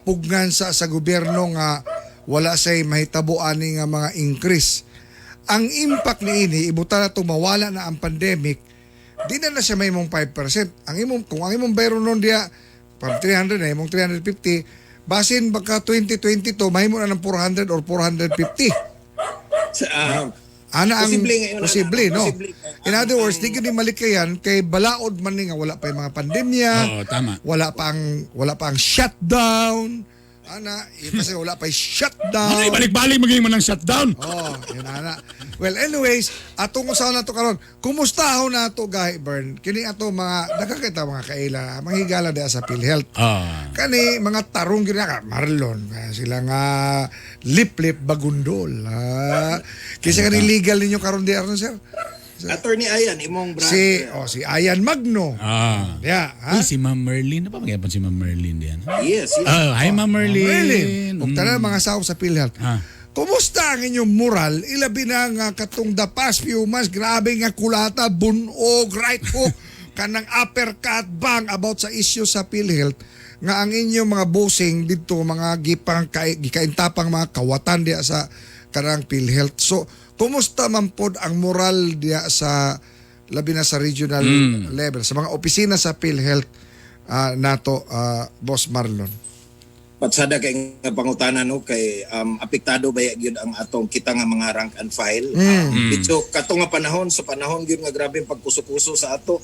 Pugnan sa gobyerno nga wala say mahitabo ani nga mga increase. Ang impact ni ini, ibuta na to mawala na ang pandemic, di na na siya may imong 5%. Ang imong kung ang imong bayro nun diya from 300 na imong 350, basin baka 2022 mahimo na ng 400 or 450. Sa, Ana ang posible ngayon, posible, ana, no? posible. In other words, di gyud ni malikayan kay balaod man ni nga wala pa yung mga pandemya, Oo, tama. wala pa ang shutdown. Ana, yun kasi wala pa yung shutdown. Ano, ibalik-balik maging mo ng shutdown? Oh, yun ana. Well, anyways, atong usahan nato karon. Kumusta ho na ato gahi Bern? Kini ato mga nakakita mga kaila, mga higala diha sa PhilHealth. Kani mga tarong gyud na Marlon, sila nga lip-lip bagundol. Kaysa kani legal ninyo karon di aron, sir? Attorney Ayan, imong brother. Si oh si Ayan Magno. Yeah, ha? Uy, si Ma'am Merlin. Ano ba magyapon si Ma'am Merlin diyan? Yes. Oh, hi, Ma'am Merlin. Merlin. Ug tanan mga sakop sa PhilHealth. Kumusta ang inyong moral? Ilabi na nga katong the past few months, grabe nga kulata, bunog, right hook, kanang uppercut, bang, about sa issue sa PhilHealth, nga ang inyong mga bossing dito, mga gipang, gikaintapang mga kawatan diya sa kanang PhilHealth. So, kumusta man pod ang moral diya sa labi na sa regional level, sa mga opisina sa PhilHealth nato, Boss Marlon? Patsada kay nga pangutana, no, kay apektado ba gyud ang atong kita nga mga rank and file. Medyo kato nga panahon, sa panahon gyud nga grabe ang pagkuso-kuso sa ato.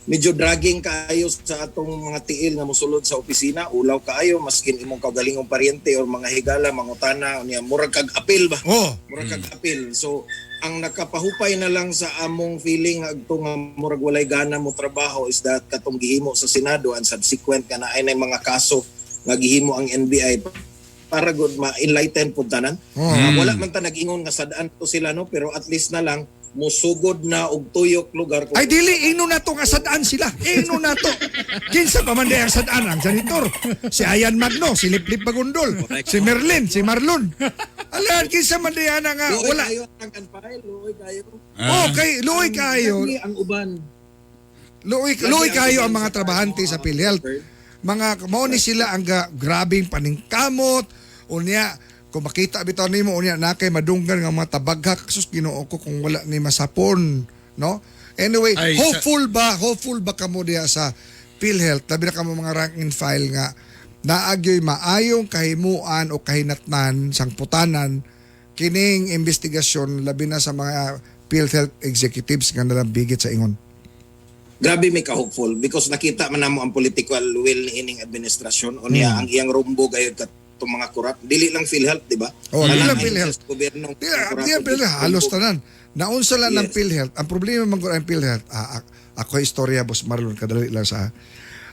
Medyo dragging kaayo sa atong mga tiil nga mosulod sa opisina, ulaw kaayo maskin imong kaugalingong paryente or mga higala mangutana niya, murag kag apil ba? Oh. Murag kag apil. So ang nakapahupay na lang sa among feeling adto nga murag walay gana mo trabaho is that katong gihimo sa Senado and subsequent nga naay nay mga kaso nga gihimo ang NBI para gud ma-enlighten pud tanan. Wala man ta nag-ingon nga sad-an to sila, no, pero at least na lang musugod na og tuyok lugar kung Ay dili, ingno na to nga sad-an sila. Ingno na to. Kinsa pa man di ang sad-an ang janitor? Si Ayan Magno, si Liplip Bagundol, si Merlin, si Marlon. Alan, kinsa man di ana nga Luoy wala. kayo ang rank and file, luoy kayo. Okay, luoy kayo. Lagi ang uban. Luoy, Lagi luoy ang kayo uban ang mga sa trabahante sa PhilHealth. Mga mao ni sila ang grabing paningkamot. Unya, kung makita bitaw nimo unya na kay madunggan nga mga tabaghak, sus Ginoo ko kung wala ni masapon, no? Anyway, Ay, hopeful ba kamo diha sa PhilHealth, labi na kamo mga rank and file nga naagyoy maayong kahimuan o kahinatnan sangputanan kining investigasyon labi na sa mga PhilHealth executives nga nalambigit sa ingon? Grabe may ka-hopeful because nakita man namo ang political will ni ining administrasyon unya ang iyang rumbo gayud katong mga corrupt, dili lang PhilHealth, di ba? Oh, dili Wala lang ay PhilHealth. just gobyerno Di, di ang PhilHealth, halos tanan. Naunsa lang ng PhilHealth. Ang problema man gud ang PhilHealth, ako istorya, Boss Marlon, kadali lang sa.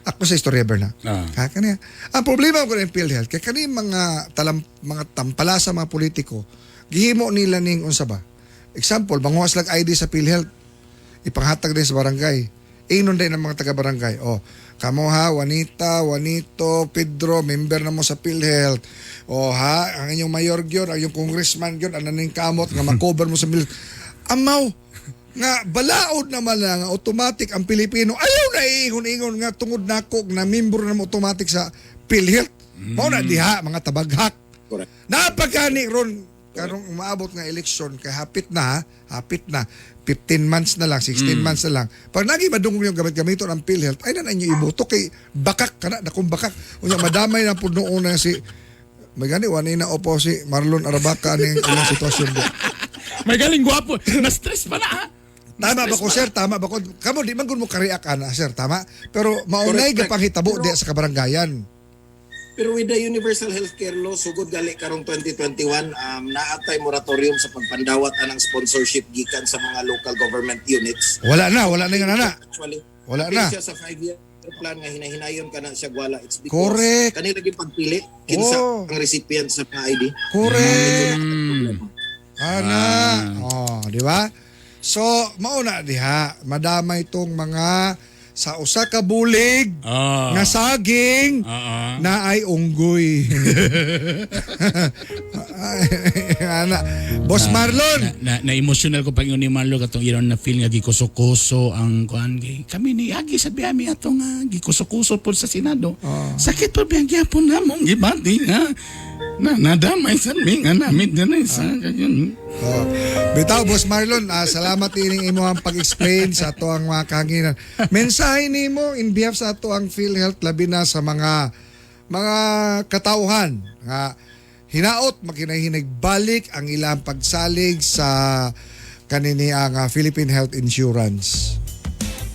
Ako sa istorya Berna. Ah. Ha, kaniya. Ang problema ko ng PhilHealth kay kani mga talam, mga tampalasa mga politiko gihimo nila ning unsa ba? Example, manguha silang ID sa PhilHealth. Ipanghatag din sa barangay. Ingnon din ang mga taga-barangay. Oh, kamo ha, Juanita, Juanito, Pedro, member na mo sa PhilHealth. Oh ha, ang inyong mayor gyud, ang inyong congressman gyud, ang naning kamot nga makover mo sa PhilHealth. Amaw, nga balaod naman na nga automatic ang Pilipino ayaw na iingon-ingon nga tungod nako na member na mo automatic sa PhilHealth. Mao na diha mga tabaghak. Correct. Napagani ron karong umaabot nga eleksyon kay hapit na ha, hapit na 15 months na lang, 16 months na lang. Pag nagi madungog yung gamit-gamiton ang PhilHealth, ay na inyo iboto kay bakak kana na kung bakak. Unya madamay na pud noon na si may gani wani na opo si Marlon Arbaca ning ilang sitwasyon di. May galing gwapo. Na-stress pa na ha. Tama ba ko sir? Tama ba ko? Kamo di man gud mo ka-react ana sir, tama? Pero maunay Correct. gapanghitabo di sa kabarangayan. Pero with the Universal Healthcare Law, sugod gali karong 2021, naatay moratorium sa pagpandawat anang sponsorship gikan sa mga local government units. Wala na yung ana. Actually, Wala apil na. siya sa 5-year plan nga hinahinayon ka na siya gwala. It's because Correct. kanila gyud pagpili kinsa Oh. ang recipient sa mga ID. Correct. Problema. Ana. Oh, di ba? So, mauna diha, madamay itong mga sa usa ka bulig nga saging na ay unggoy. Ana. Boss Marlon, Na emotional ko pag yun ni Marlon katong iron na feel nga gikuso-kuso ang kuan kay kami ni agi sa biyami ato nga gikuso-kuso pod sa Senado. Sakit pa biyang gyapon namong gibati nga na nadamay sa mi nga namit dinay sa ganyan. Oh. Bitaw, Boss Marlon, salamat ining imo ang pag-explain sa ato ang mga kahanginan. Mensahe nimo in behalf sa ato ang PhilHealth labi na sa mga mga katauhan nga hinaot makinahinag balik ang ilang pagsalig sa kanini ang Philippine Health Insurance.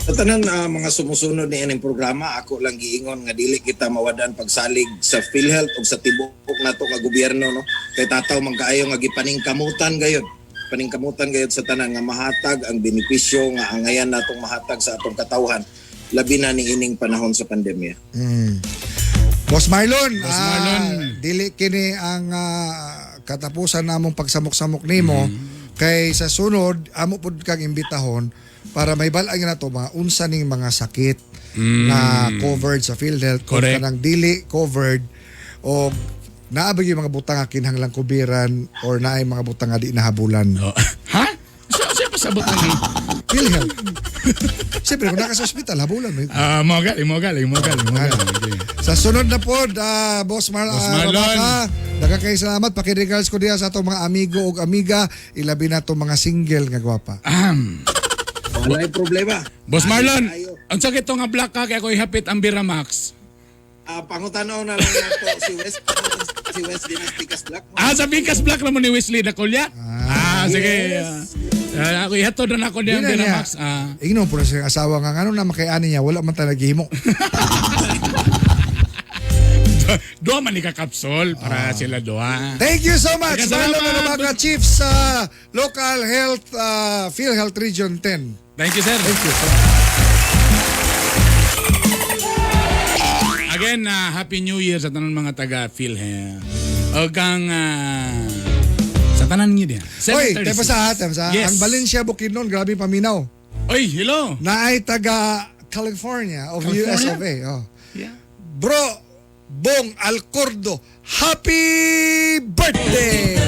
Sa tanan mga sumusunod ni ining programa, ako lang giingon nga dili kita mawadan pagsalig sa PhilHealth ug sa tibuok nato nga gobyerno no. Kay tataw man kaayo nga gipaningkamutan gayud. Paningkamutan gayud sa tanan nga mahatag ang benepisyo nga angayan natong mahatag sa atong katawhan labi na niining panahon sa pandemya. Boss Marlon, Boss Marlon. Dili kini ang katapusan namong pagsamok-samok nimo kay sa sunod amo pud kang imbitahon para may balaan nga nato mga unsa ning mga sakit na covered sa PhilHealth kung Correct. kanang dili covered o naa ba yung mga butang nga kinahanglang kubiran or naay mga butang nga di nahabulan. Oh. Ha? So, siya pasabot na ni. PhilHealth. Siyempre kung naka sa ospital habulan mo. Ah, mo galing, mo galing, mo galing, mo galing. Sa sunod na pod, Boss, Boss Marlon. Rabaca, daghang kay salamat. Pakiregards ko diha sa atong mga amigo ug amiga, ilabi na itong mga single nga gwapa. Ahem. Walay problema. Boss Marlon, Ayo. ang sakit to nga black ka kaya ko ihapit ang Biramax. Pangutanaw na lang nato si West si West Dinastikas Black. Ah, sa Bigkas Black naman ni Wesley Dacolya? Ah, sige. Ah, ako ihatod na ako Di niya ang na niya. Biramax. Ah. Ingnon po na siyang asawa nga ngano na makayani niya, wala man talaga himo. Doa man ni kakapsol para sila doa. Thank you so much, Daghang salamat. Marlon Rabaca, Chief sa Local Health, PhilHealth Region 10. Thank you, sir. Thank you. Again, Happy New Year sa tanan mga taga PhilHealth. O kang sa tanan niyo diyan. Oy, 7:36. tepa sa ha, tepa sa. Yes. Ang Valencia Bukidnon, grabe paminaw. Oy, hello. Naay taga California of California? US of A. Oh. Yeah. Bro, Bong Alcordo, happy birthday!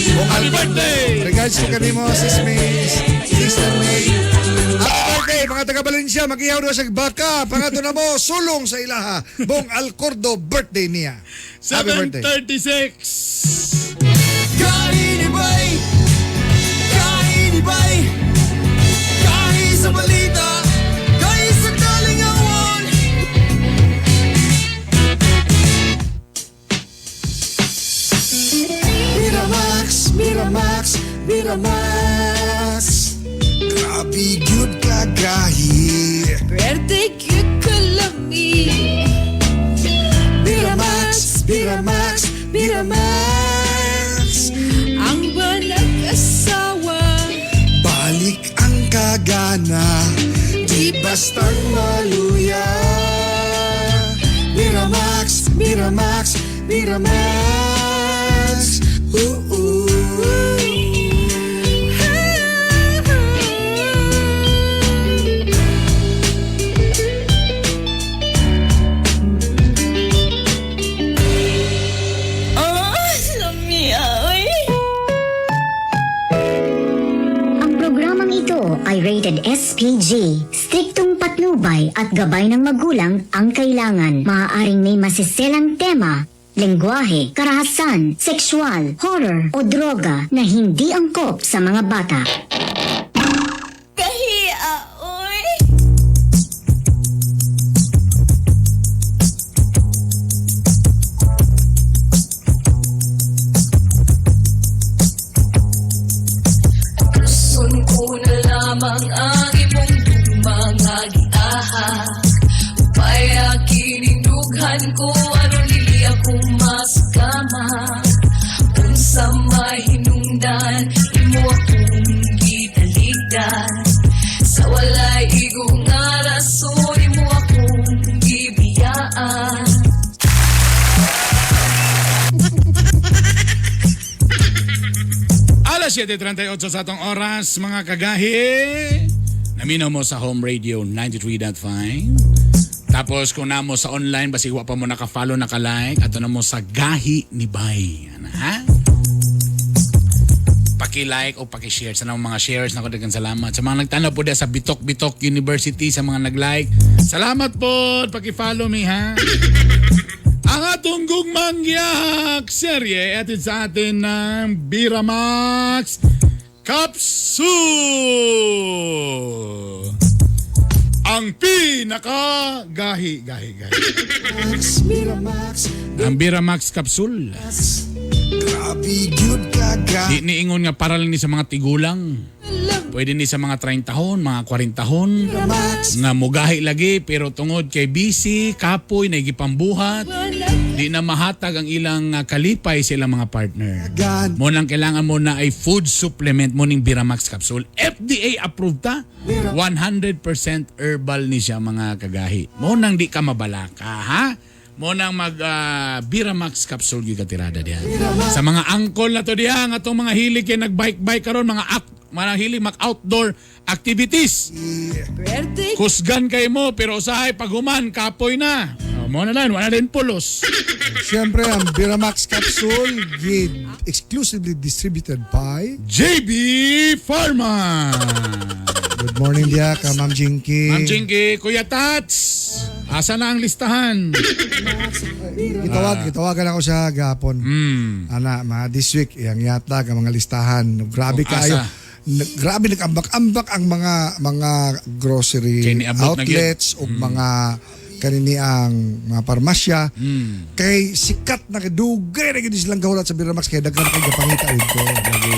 Bong Happy Alcordo. birthday! Regards to kanimo, sis May, Sister May. Happy birthday, mga taga Valencia, magihaw daw sa baka. Pangato na mo, sulong sa ilaha. Bong Alcordo, birthday niya. Happy birthday. 7:36. Kainibay! Kainibay! Kahi sa balita! Kahi sa kalingawan! Miramax, Miramax, Miramax. Grabe gyud kagahi. Pwerte gyud kalami. Miramax, Miramax, Miramax. Ang walang asawa. Balik ang kagana. Di ba Hastang maluya. Miramax, Miramax, Miramax. Ooh, ooh. Oh, lamia, oy. Ang programang ito ay rated SPG. Striktong patnubay at gabay ng magulang ang kailangan. Maaaring may masiselang tema, lengguwahe, karahasan, sexual, horror o droga na hindi angkop sa mga bata. Kahia, oy. Gusto ko na lamang ang imong mga giaha. Upaya kining dughan ko aron dili ako maskama. Unsa mahinungdan imo akong gitaligdan. Sa walay igo nga rason imo akong gibiyaan. Alas 7:38 sa atong oras, mga kagahi. Naminaw mo sa Home Radio 93.5. Tapos kung namo sa online, basig wa pa mo naka-follow, naka-like, ato na mo sa Gahi ni Bay. Ano, ha? Paki-like o paki-share sa mga shares na ko, daghang salamat. Sa mga nagtanaw po sa Bitok Bitok University, sa mga nag-like. Salamat po, paki-follow me ha. Ang atong gugmang giyahak serye atid sa atin ng Biramax Capsule. Ang pinaka gahi gahi gahi. Miramax, Ang Biramax Capsule. Grabe gyud ka Di niingon nga para lang ni sa mga tigulang. Pwede ni sa mga 30 hon, mga 40 hon. Nga mugahi lagi pero tungod kay busy, kapoy, naigipambuhat, di na mahatag ang ilang kalipay sa ilang mga partner. Mo nang kailangan mo na ay food supplement mo ning Biramax capsule. FDA approved ta. 100% herbal ni siya, mga kagahi. Mo nang di ka mabalaka ha. Mo nang mag Biramax capsule gyud katirada diha. Sa mga angkol na to diha nga atong mga hilig kay nag-bike-bike karon, mga hilig mag-outdoor activities. Kusgan kay mo pero usahay paghuman kapoy na. Oh, mo na lang wala din pulos. Siyempre, ang Biramax Capsule gid exclusively distributed by JB Pharma. Good morning diya ka Ma'am Jinky. Ma'am Jinky, Kuya Tats, asa na ang listahan? Gitawagan ako sa gapon. Ana, ma this week iyang yatag ang mga listahan. Grabe Kung kaayo. asa. Grabe nag-ambak-ambak ang mga grocery Kay niabot na gyud. outlets o mga kanini ang mga parmasya. Kay sikat na kay dugay na gyud silang gahulat sa Biramax kay daghan kay gapangita dito. Lagi.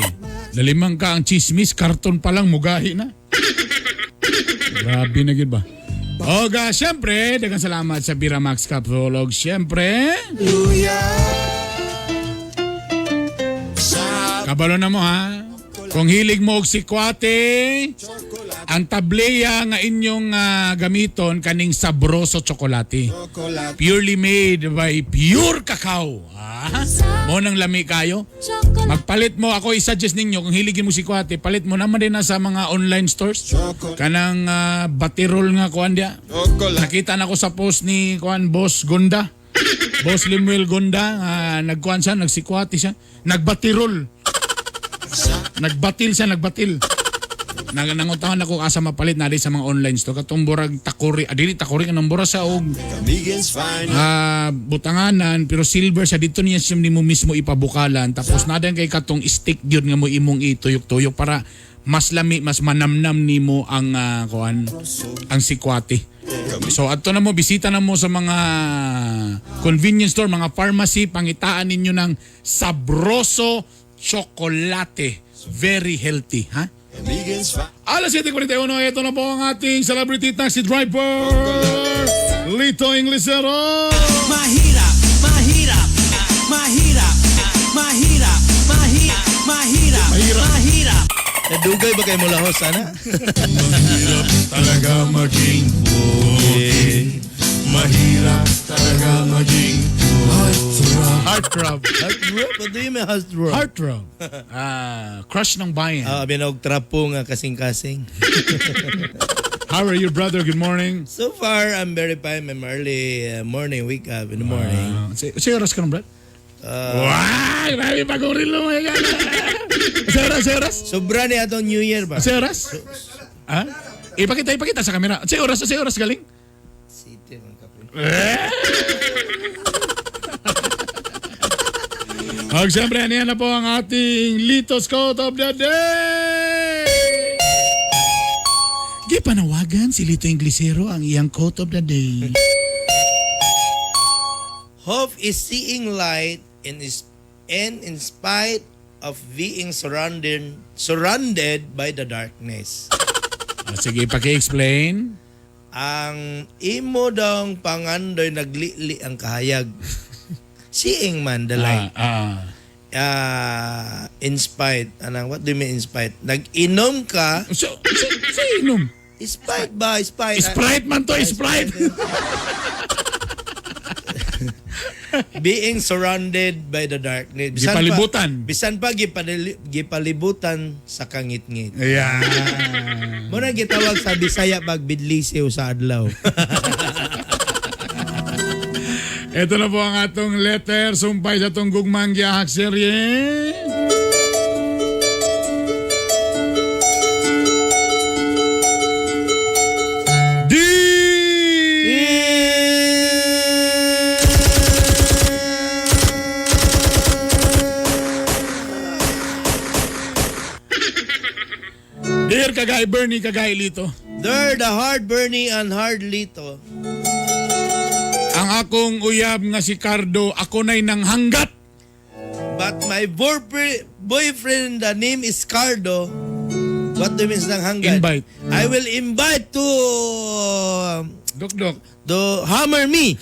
Nalimang ka ang chismis, karton pa lang mugahi na. Grabe na gyud ba? Oga, syempre, daghang salamat sa Biramax Capsule. Og syempre, kabalo na mo ha. Kung hilig mo og sikwate, ang tableya nga inyong gamiton kaning Sabroso Tsokolate. Purely made by pure cacao. Ah, mo nang lami kayo. Magpalit mo, ako i-suggest ninyo kung hiligin mo sikwate, palit mo naman din na sa mga online stores. Kanang batirol nga kuan dia. Nakita na ko sa post ni kuan Boss Gonda. Boss Limuel Gonda, nagkuan siya, nagsikwate siya, nagbatirol. Nagbatil siya, nagbatil. Nangutahan ako asa mapalit na sa mga online store. Katong burag takuri, dili takuri kanang bura sa og Camiguin's finest. Butanganan pero silver siya dito niya siya nimo mismo ipabukalan, tapos nadan kay katong stick gyud nga mo imong ituyok-tuyok para mas lami, mas manamnam nimo ang kuan ang sikwate. So adto na mo, bisita na mo sa mga convenience store, mga pharmacy, pangitaan ninyo ng Sabroso Chocolate. Very healthy, ha? Camiguin's finest. Alas 7:41, ito na po ang ating celebrity taxi driver, Lito Inglesero. Mahirap, mahirap, mahirap, mahirap, mahirap, mahirap, Mahirap. Mahirap. Nadugay ba kay mulahos ana? Mahirap talaga maging pogi. Mahirap talaga maging heartthrob. Heartthrob. Heartthrob? What do you mean heartthrob? Heartthrob. Ah, crush ng bayan. Ah, binog trapo nga kasing-kasing. How are you, brother? Good morning. So far, I'm very fine. I'm early morning, wake up in the morning. Sa oras ka ng brad? Wow! Grabe bagong relo mga gana. Sa oras, sa oras? Sobra ni atong New Year ba? Sa oras? Ha? Ipakita, ipakita sa camera. Sa oras galing? City, mga kape. Ag siyempre, aniyan na po ang ating Litos Quote of the Day! Gipanawagan si Lito Inglesero ang iyang quote of the day. Hope is seeing light in is and in spite of being surrounded by the darkness. Ah, sige, paki-explain. Ang imo dong pangandoy naglili ang kahayag. Seeing man the light. In spite, anang what do you mean in spite? Nag-inom ka. So, so inom. Sprite ba? Sprite. Sprite man to, Sprite. Being surrounded by the darkness. Gipalibutan. Bisan pa gipalibutan sa kangitngit. Ayan. Muna gitawag sa Bisaya pag bidlisiw sa adlaw. Ito na po ang atong letter. Sumpay sa atong gugmang giyahak serye. D! Dear Kagay Bernie, Kagay Lito. There, the hard Bernie and hard Lito. Ang akong uyab nga si Cardo, ako na'y nanghanggat. But my boyfriend, the name is Cardo. What do you mean ng hanggat? Invite. I will invite to... Dok-dok. To hammer me.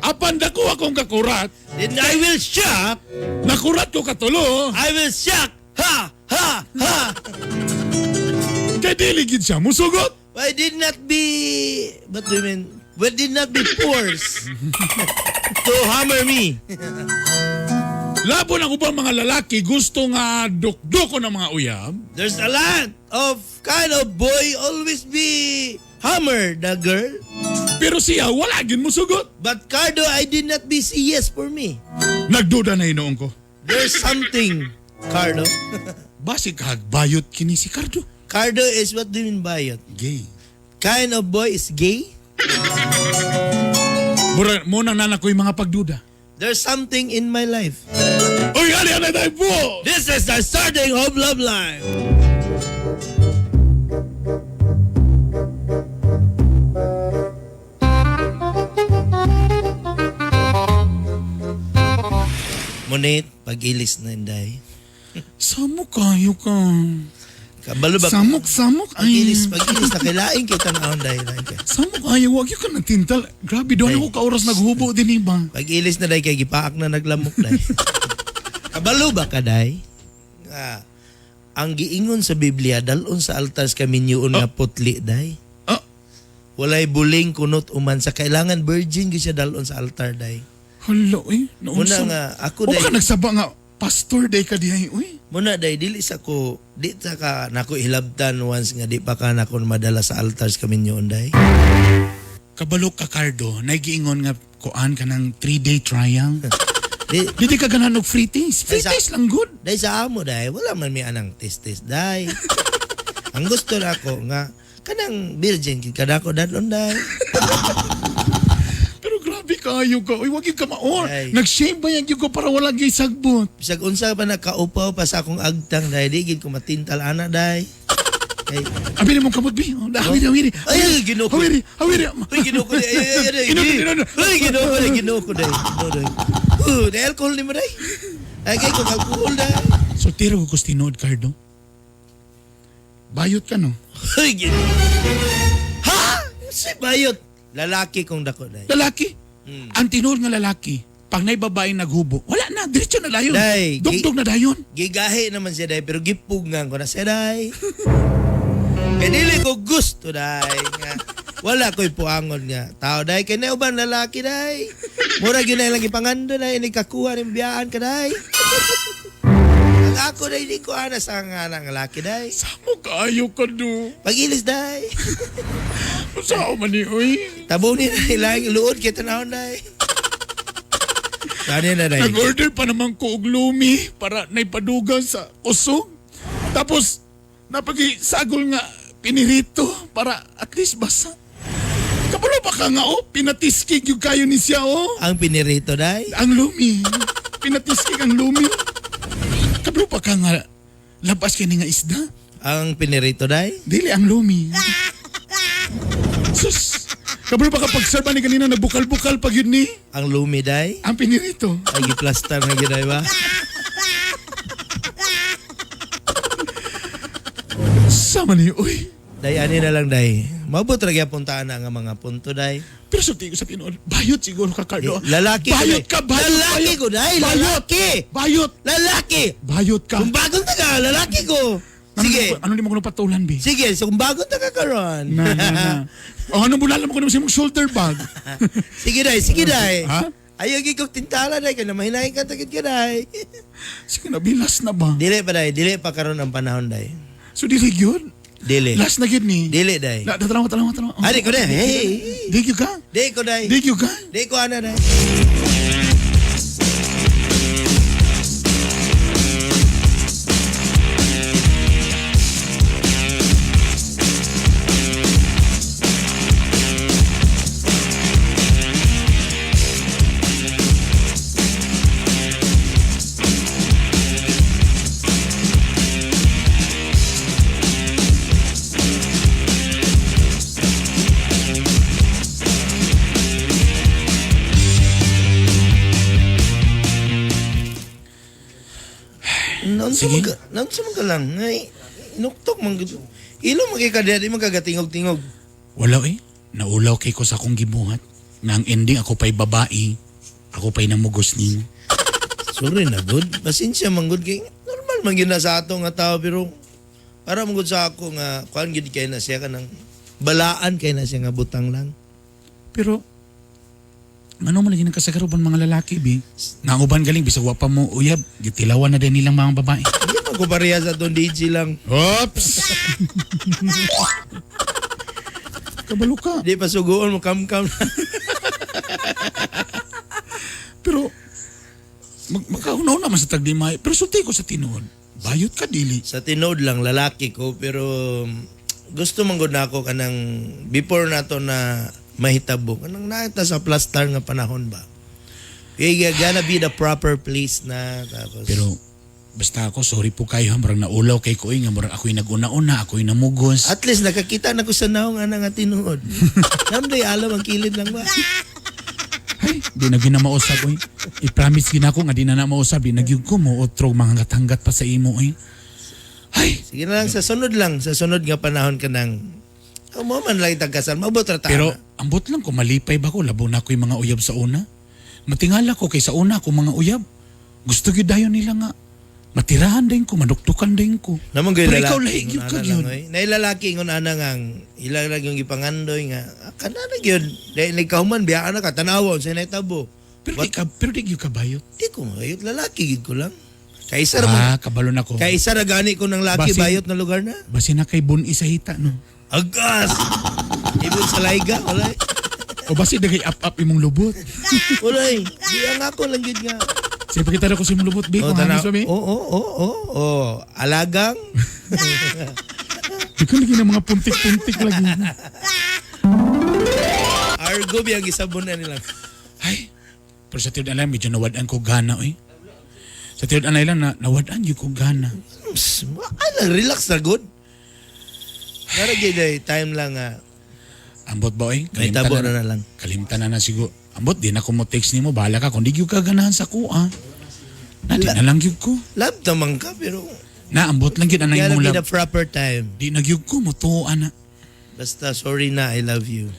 Apan dako akong kakurat. Then I will shock. Nakurat ko katulo. I will shock. Ha! Ha! Ha! Kay dili gid siya musugot. I did not be... What do you mean? We did not be forced to hammer me. Labo ng ubang mga lalaki gusto nga dukdoko ng mga uyab. There's a lot of kind of boy always be hammer the girl. Pero siya wala gid musugot. But Cardo, I did not be say yes for me. Nagduda na hinoon ko. There's something, Cardo. Basig hagbayot kini si Cardo. Cardo is what do you mean bayot? Gay. Kind of boy is gay? Mura, muna na ko yung mga pagduda. There's something in my life. Uy, ali, ali, tayo po! This is the starting of Love Life. Ngunit, pag-ilis na inday. Samok kayo ka. Kabalo ba? Samok, samok. Ay. Pag-ilis, pag-ilis na kailain kita na day. Lain kay. Samok kayo, wag yun ka natintal. Grabe, doon ako ka oras naghubo din iba. Pag-ilis na day kay gipaak na naglamok day. Kabalo ba ka day? Nga, ang giingon sa Biblia dalon sa altar sa kaminyuon nga putli day. Oh. Walay buling kunot uman sa kailangan virgin gyud siya dalon sa altar day. Hala, eh. Muna nga ako O day. ka nagsaba nga, pastor day ka dihay, uy. Muna day dili sa ko di ta ka nako hilabtan once nga di pa ka nako madala sa altar sa kaminyuon day. Kabalo ka, Cardo, naigiingon nga kuan ka ng 3-day trial. Di, Di ka ganahan og free taste. Free Ay, taste lang good. Day sa amo day, wala man mi anang test-test day. Ang gusto na ako nga kanang virgin gid kada ko dadon day. Pero grabe kayo ka. Uy, wag yung kamaon. Ay. Nag-shame ba yan yung ko para wala gyud sagbot? Bisag unsa pa nakaupaw pa sa akong agtang day, di gid ko matintal ana day. Ay, Abi mo kamot bi. Oh, Awiri, awiri. Ay, ay, Ginoo ko. Awiri, awiri. Uy, Ginoo ko day. Ay, ay, ay, ay. Ginoo ko, ginoo. Uy, Ginoo ko day, Ginoo ko day. Ginoo day. Day alcohol ni mo day. Ay, kay kong alcohol day. Soltero ko kus tinuod, Cardo. Bayot ka no? Uy, Ginoo. Ha? Si bayot. Lalaki kong dako day. Lalaki. Ang tinuod nga lalaki, Pag nay babae naghubo, wala na, diretso na dayon. Day, Dugdug na dayon. Gigahi naman siya day, pero gipugngan ko na siya day. Kay dili ko gusto day nga. Wala ko'y puangon nga. Tao day, kay nauban lalaki day. Mura gyud na ilang ipangando day, ini kakuha ning biyaan ka day. Ang ako day, di ko ana sa nga nga lalaki day. Samo kaayo ka do. Pagilis day. Sao man ni oy? Tabo ni na ilang luod kay tanawon day. Kani na day. Nag-order pa naman ko og lumi para naipadugan sa kusog. Tapos napagi sagol nga pinirito para at least basa. Kabalo pa ka nga oh, pinatiskig yung kayo ni siya oh. Ang pinirito day. Ang lumi. Pinatiskig ang lumi. Kabalo pa ka nga labas kini nga isda. Ang pinirito day. Dili ang lumi. Sus. Kabalo pa ka pag-serve ni kanina nagbukal-bukal pag yun ni. Ang lumi day. Ang pinirito. Ay giplastar na gyud day ba? Sama ni oy. Day ani na lang day. Mabot ra gyapon ta na nga mga punto day. Pero sa ko sa tinuod, bayot siguro ka, Carlo. Eh, lalaki ko, Bayot day. ka, bayot. Lalaki bayot. ko, day. Bayot. Lalaki. Bayot. Lalaki. Bayot ka. Kung bagong taga, lalaki ko. Sige. Ano, ano di mo ko patulan, bi? Sige, so kung bagong taga karon. Na, na, na. O ano bulala mo ko naman sa imong shoulder bag? Sige day, sige day. Ha? Ayaw gid kog tintala day kay namahinahin ka tagid ka day. Sige na, bilas na ba? Dili pa day, dili pa karon ang panahon day. So dili gyud? Dili. Last na gyud ni. Dili day. Na, tanawa, tanawa, tanawa. Ay, di ko day. Hey. Di gyud ka? Di ko day. Di gyud ka? Di ko ana day. Naunsa man ka, naunsa man ka lang. Ay, inuktok man gud. Ilo man kay ka di man kagatingog-tingog. Wala eh. Naulaw kay ko sa akong gibuhat. Nga ang ending ako pa'y babae. Ako pa'y namugos nimo. Sorry na good. Pasensya man gud kay normal man gyud na sa ato nga tao pero para man gud sa ako nga kuan gyud kay na siya kanang balaan kay na siya nga butang lang. Pero ano man lagi nagkasagaruban mga lalaki bi? Nanguban galing bisag wa pa mo uyab, gitilawan na din nilang mga babae. Di man ko pareha sa atong DJ lang. Oops. Kabalo ka. Di pa suguon mo kam-kam. Pero magkaunaw naman sa tagdimay. Pero sulti ko sa tinuod. Bayot ka dili. Sa tinuod lang lalaki ko pero gusto man gud nako kanang before nato na mahitabo kanang naita sa plaster nga panahon ba. Kaya gonna be the proper place na tapos. Pero basta ako sorry po kayo ha, murag naulaw kay ko eh, nga murag ako'y naguna-una, ako'y namugos. At least nakakita na ko sa naong ana nga tinuod. Namday alam ang kilid lang ba. Di na gyud na mausab oy. I-promise gyud nako nga di na na mausab, di na gyud ko mo otrog manghangat-hangat pa sa imo oy. Sige na lang sa sunod lang, sa sunod nga panahon ka nang oh, mo man lang itagkasal, maabot ra ta. Pero ambot lang ko malipay ba ko labo na ko yung mga uyab sa una. Matingala ko kay sa una ako mga uyab. Gusto gyud dayon nila nga matirahan din ko, maduktukan din ko. Namang gyud Pero lalaki. ikaw lahi gyud ingon ka ana gyud. lang, oy. Nay lalaki ingon ana nga ang ila lang yung gipangandoy nga ah, kana na gyud. Dahil nagkahuman biya ana ka tan-awon sa naitabo. Pero di gyud ka bayot. Di ko bayot lalaki gyud ko lang. Kaysa ra man Ah, kabalo na ko. kaysa ra gani ko ng laki Basin- bayot na lugar na. Basi na kay bun sa hita no. Agas. Ibon sa laiga wala. O basi dagay up-up imong lubot. Wala. Di ang ako lang gyud nga. Sige pakita na ko sa imong lubot bi Oh, kung tanaw. halos ba bi. Oo. Alagang. Di ko lagi ng mga puntik-puntik lagi. Argo biyang gisabon na nila. Pero sa tiud alam medyo nawad-an ko gana oy. Sa tiud anay lang na nawad-an gyud ko gana. Ala, relax na good. Nara gyud ay time lang nga. Ambot ba oy? May tabo na na lang. Kalimtan na na siguro. Ambot di na ko mo text nimo bahala ka kung di gyud ka ganahan sa kuha. Na di na lang gyud ko. Love tamang ka pero Na ambot lang gyud anay gotta mong be love. the proper time. Di na gyud ko mo tuo ana. Basta sorry na I love you.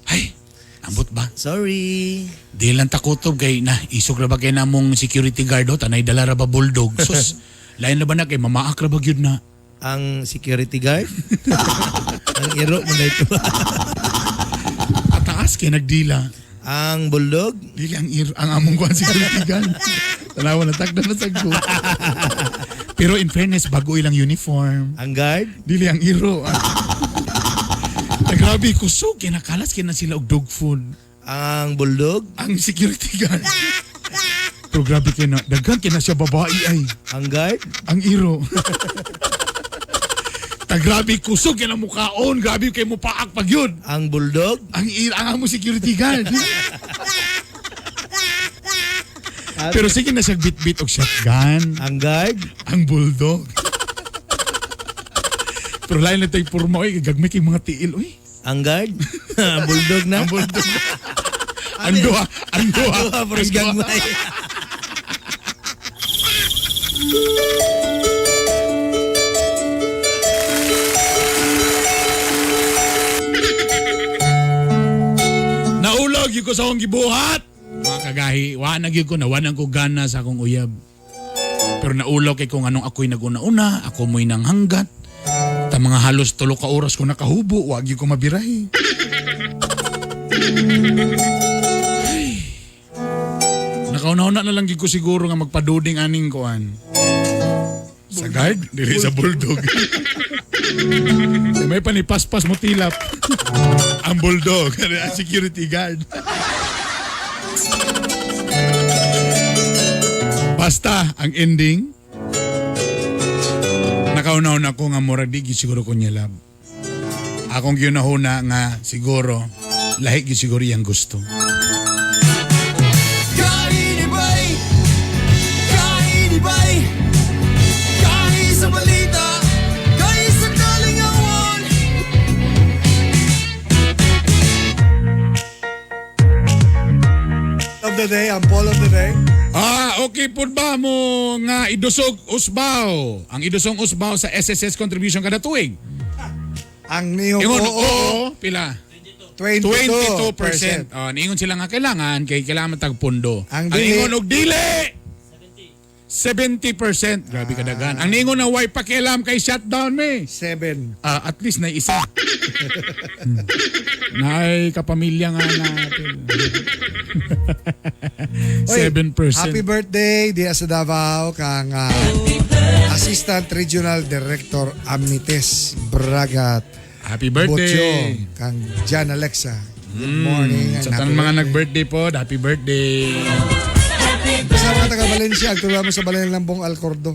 Ay, Ambot ba? Sorry. Di lang takutob kay na isog ra ba kay namong security guard ho tanay dala ra ba bulldog. Sus, lain na ba na kay mamaak ra ba gyud na. Ang security guard? Ang iro mo na ito. Pataas kay nagdila. Ang bulldog? Dili ang iro, ang among kuan security guard. Tanawa na tagda na sagko. Pero in fairness, bago ilang uniform. Ang guard? Dili ang iro. Ay, grabe, kusog. Kinakalas kina sila og dog food. Ang bulldog? Ang security guard. Pero grabe kay na, daghan kay na siya babae ay. Ang guard? Ang iro. Ta grabe kusog kay na mukaon, grabe kay mo paak pag yun. Ang bulldog? Ang iro, ang amo security guard. Pero sige na siya bit-bit og shotgun. Ang guard? Ang bulldog. Pero lain na tayo purma, oy, gagmay kay mga tiil, oy. Ang guard? Ang bulldog na? Ang bulldog. Ang duha, ang duha. Ang duha, pero ang duha. gagmay. Naulog yun ko sa akong gibuhat. Mga kagahi, wa na gyud ko nawanan ko gana sa akong uyab. Pero naulog kay kung anong ako'y naguna-una, ako mo'y nanghanggat. Ta mga halos 3 ka oras ko nakahubo, wa gyud ko mabirahe. Ay. Nakauna-una na lang gyud ko siguro nga magpaduding aning kuan. Sa guard? Dili sa bulldog. May panipaspas mo tilap. Ang bulldog, ang security guard. Basta, ang ending, nakauna-una ko nga murag di gyud siguro ko niya love. Akong giunahuna nga siguro, lahi gyud siguro iyang gusto. Kainibay! Kainibay! Kahi sa balita! Kahi sa kalingawan! Of the day, ang poll of the day. Ah, okay po ba mo nga idusog usbaw? Ang idusong usbaw sa SSS contribution kada tuig. Ang nihong Ingon, oo, oo, pila? 22%. 22%. Oh, niingon sila nga kailangan kay kailangan tagpundo. Ang Ang dili- ingon og dili 70%. Grabe kadagan. Ang niingon na way pakialam kay shutdown me. 7. Ah, at least na isa. Naay kapamilya nga natin. Oy, 7%. Happy birthday diya sa Davao kang Assistant Regional Director Amites Bragat. Happy birthday. Butyo, kang Jan Alexa. Good morning. and Sa happy tanang mga birthday. nag-birthday po, happy birthday. Sa mga taga Valencia, agtuloy mo sa balay ng Lambong Alcordo.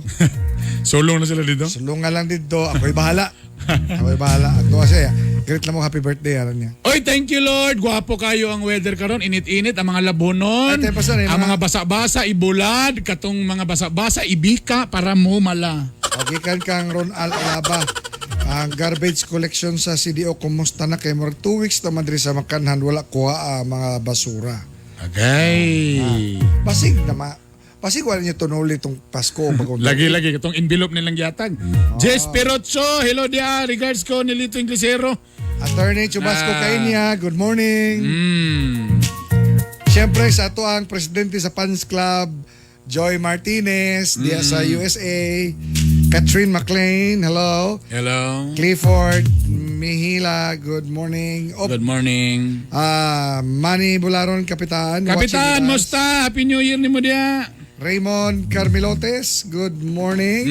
Sulong na sila dito? Sulong nga lang dito. Ako'y bahala. Ako'y bahala. Agtuwa siya. Great lang mo happy birthday. Aran niya. Oy, thank you Lord. Gwapo kayo ang weather karon, init-init ang mga labonon. Ay, tayo, Pastor, eh, Ang mga basa-basa ibulad, katong mga basa-basa ibika para mo mala. Gikan kang Ron Al Alaba. Ang garbage collection sa CDO kumusta na kay murag 2 weeks naman diri sa Makanhan wala kuha ang mga basura. Okay. Basig na ma basig wala niyo tunuli tong Pasko o bagong Lagi-lagi katong envelope nilang gihatag. Jess Perocho, hello dia. Regards ko ni Lito Inglesero. Attorney Chubasco Ah. Kainia, good morning. Siyempre sa ato ang presidente sa Fans Club, Joy Martinez, diya sa USA, Catherine McLean, hello. Hello. Clifford Mihila, good morning. Op, Good morning. Manny Bularon, Kapitan. Kapitan, watching with us. musta? Happy New Year nimo dia. Raymond Carmelotes, good morning.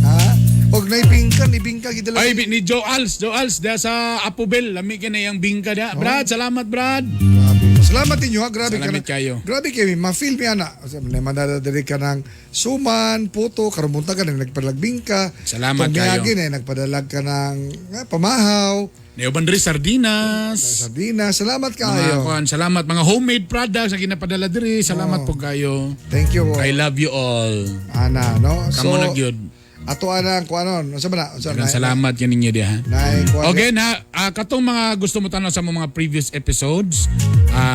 Ha? Og naibingka, ibingka gidala. Ay, ni Joe Als, Joe Als dia sa Apobel, lami kay na iyang bingka dia. Brad, salamat Brad. Salamat ninyo ha, grabe Salamat ka na. kayo. Grabe kayo, ma-feel mi ana. Na madadali ka ng suman, puto, karon ka nang nagpadalag bingka. Salamat Tong kayo. miagi na, nagpadalag ka ng pamahaw, Neoban diri sardinas. sardinas. Salamat Mga kayo. kuan, salamat mga homemade products ang ginapadala diri. Salamat Oh. po kayo. Thank you. I love you all. Ana, no? Kamo na gyud. Ato ang kuanon. Unsa ba na? Unsa Daghang salamat kaninyo diha. Nay kuan. Okay na, katong mga gusto mo tanaw sa mga previous episodes,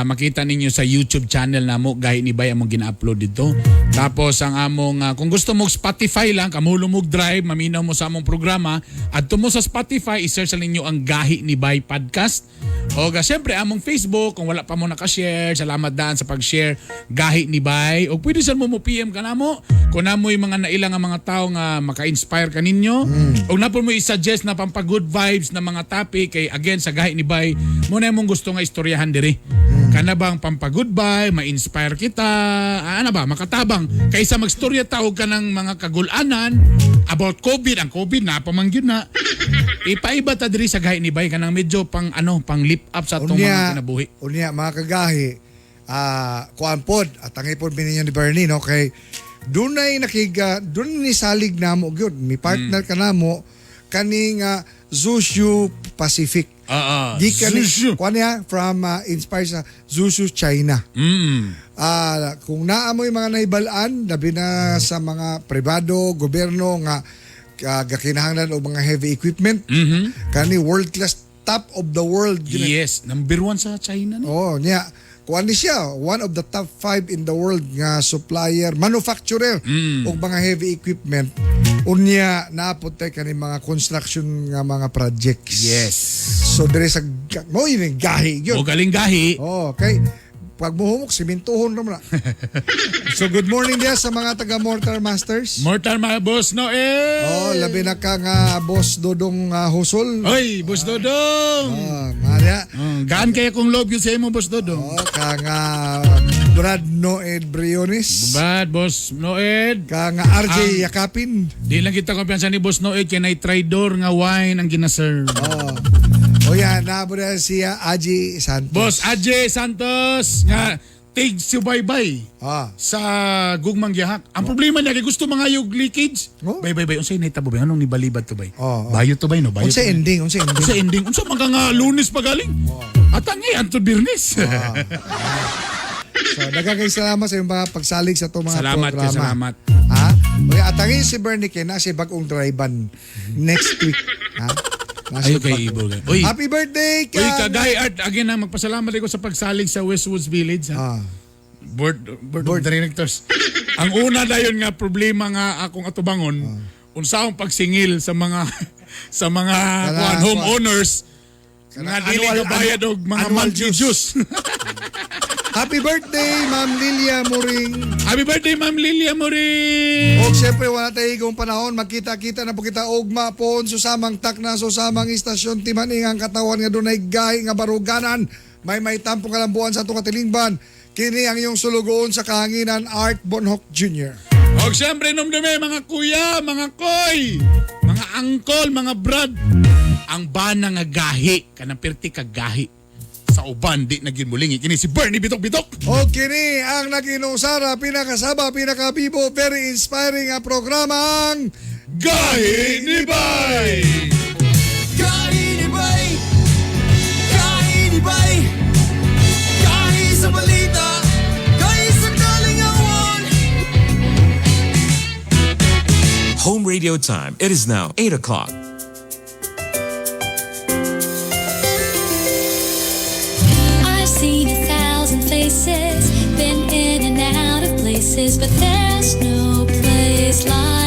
makita ninyo sa YouTube channel namo Gahi ni Bay among gina-upload dito. Tapos ang among kung gusto mo Spotify lang, kamulo mo drive, maminaw mo sa among programa, adto mo sa Spotify, i-search lang ninyo ang Gahi ni Bay podcast. O ga syempre among Facebook kung wala pa mo naka-share, salamat daan sa pag-share Gahi ni Bay. O pwede sad mo mo PM ka namo kung namoy mga naila nga mga tao nga maka-inspire kaninyo. O napon mo i-suggest na pampa good vibes na mga topic kay again sa Gahi ni Bay, mo na imong gusto nga istoryahan diri. Kana bang pampa good vibe, ma-inspire kita, ano ba, makatabang kaysa magstorya ta og kanang mga kagulanan about COVID, ang COVID na pamangyud na. Ipaiba ta diri sa Gahi ni Bay kanang medyo pang ano, pang lip up sa atong mga kinabuhi. Unya mga kagahi, kuan pod at ang ipod ninyo ni Bernie no kay dunay nakiga dunay ni salig namo gyud mi partner ka namo kaning Zushu Pacific. Gikan ni kuan niya from inspired sa Zushu China. Kung naa mo'y mga nahibalaan labi na sa mga pribado, gobyerno nga gakinahanglan og mga heavy equipment, kani world class, top of the world. Yes, number 1 sa China ni. Oh, niya. Kuan ni siya, one of the top 5 in the world nga supplier, manufacturer og mga heavy equipment. Unya naapot tay kani mga construction nga mga projects. Yes. So dire sa mo yun ang gahi gyud. O galing gahi. Oh, kay pag muhumok simintuhon ra man na. So good morning diya sa mga taga Mortar Masters. Mortar mga boss Noel. Oh, labi na ka nga Boss Dodong Husol. Oy, Boss Dodong. Oh, mga gaan kaya kung love yun sa imo, Boss Dodong. Oh, ka nga Brad Noed Briones. Brad, Boss Noed. Ka nga RJ Yakapin. Di lang kita kumpiyansa ni Boss Noed kay nay traidor nga wine ang ginaserve. Oh. O yan, naabo na si Aji Santos. Boss Aji Santos nga tig subaybay sa gugmang gihak. Ang problema niya kay gusto mga yung leakage. Oh. Bay bay bay unsay nahitabo bay anong nibalibad to bay? Bayo to bay no bayo. Unsa ending, unsa ending? Unsa ending? Unsa man ka nga Lunes pa galing? At ang anto Biyernes. So, daghang salamat sa iyong mga pagsalig sa itong mga Salamat programa. kay salamat. Ha? Okay, at ang si Bernie kay na si bagong drive-an next week. Ha? Nasa Ayo kay Ibo. Uy. Happy birthday Uy, ka. Kagay Art, again na magpasalamat ko sa pagsalig sa Westwoods Village. Ha? Board of Directors. Ang una dayon nga problema nga akong atubangon, unsaong pagsingil sa mga sa mga kuan, homeowners nga dili kabayad og mga annual monthly dues. Happy birthday, Ma'am Lilia Muring. Happy birthday, Ma'am Lilia Muring. Og syempre, wala tayo igong panahon. Magkita-kita na po kita ugma po. Susamang takna, susamang istasyon, timaning ang katawan nga dunay gahi nga baruganan. May tampong kalambuan sa atong katilingban. Kini ang iyong sulugoon sa kahanginan, Art Bonhoc Jr. Og syempre, numdume, mga kuya, mga koy, mga angkol, mga brad, ang bana nga gahi, kanang perti ka gahi sa uban, di na mulingi. Kini si Bernie Bitok-Bitok. O kini ang naginusara, pinakasaba, pinakabibo, very inspiring ang programa ang Gahi ni Bay! Gahi ni Bay! Gahi ni Bay! Gahi sa balita! Gahi sa kalingawan! Home radio time. It is now 8 o'clock. I've seen 1,000 faces, been in and out of places, but there's no place like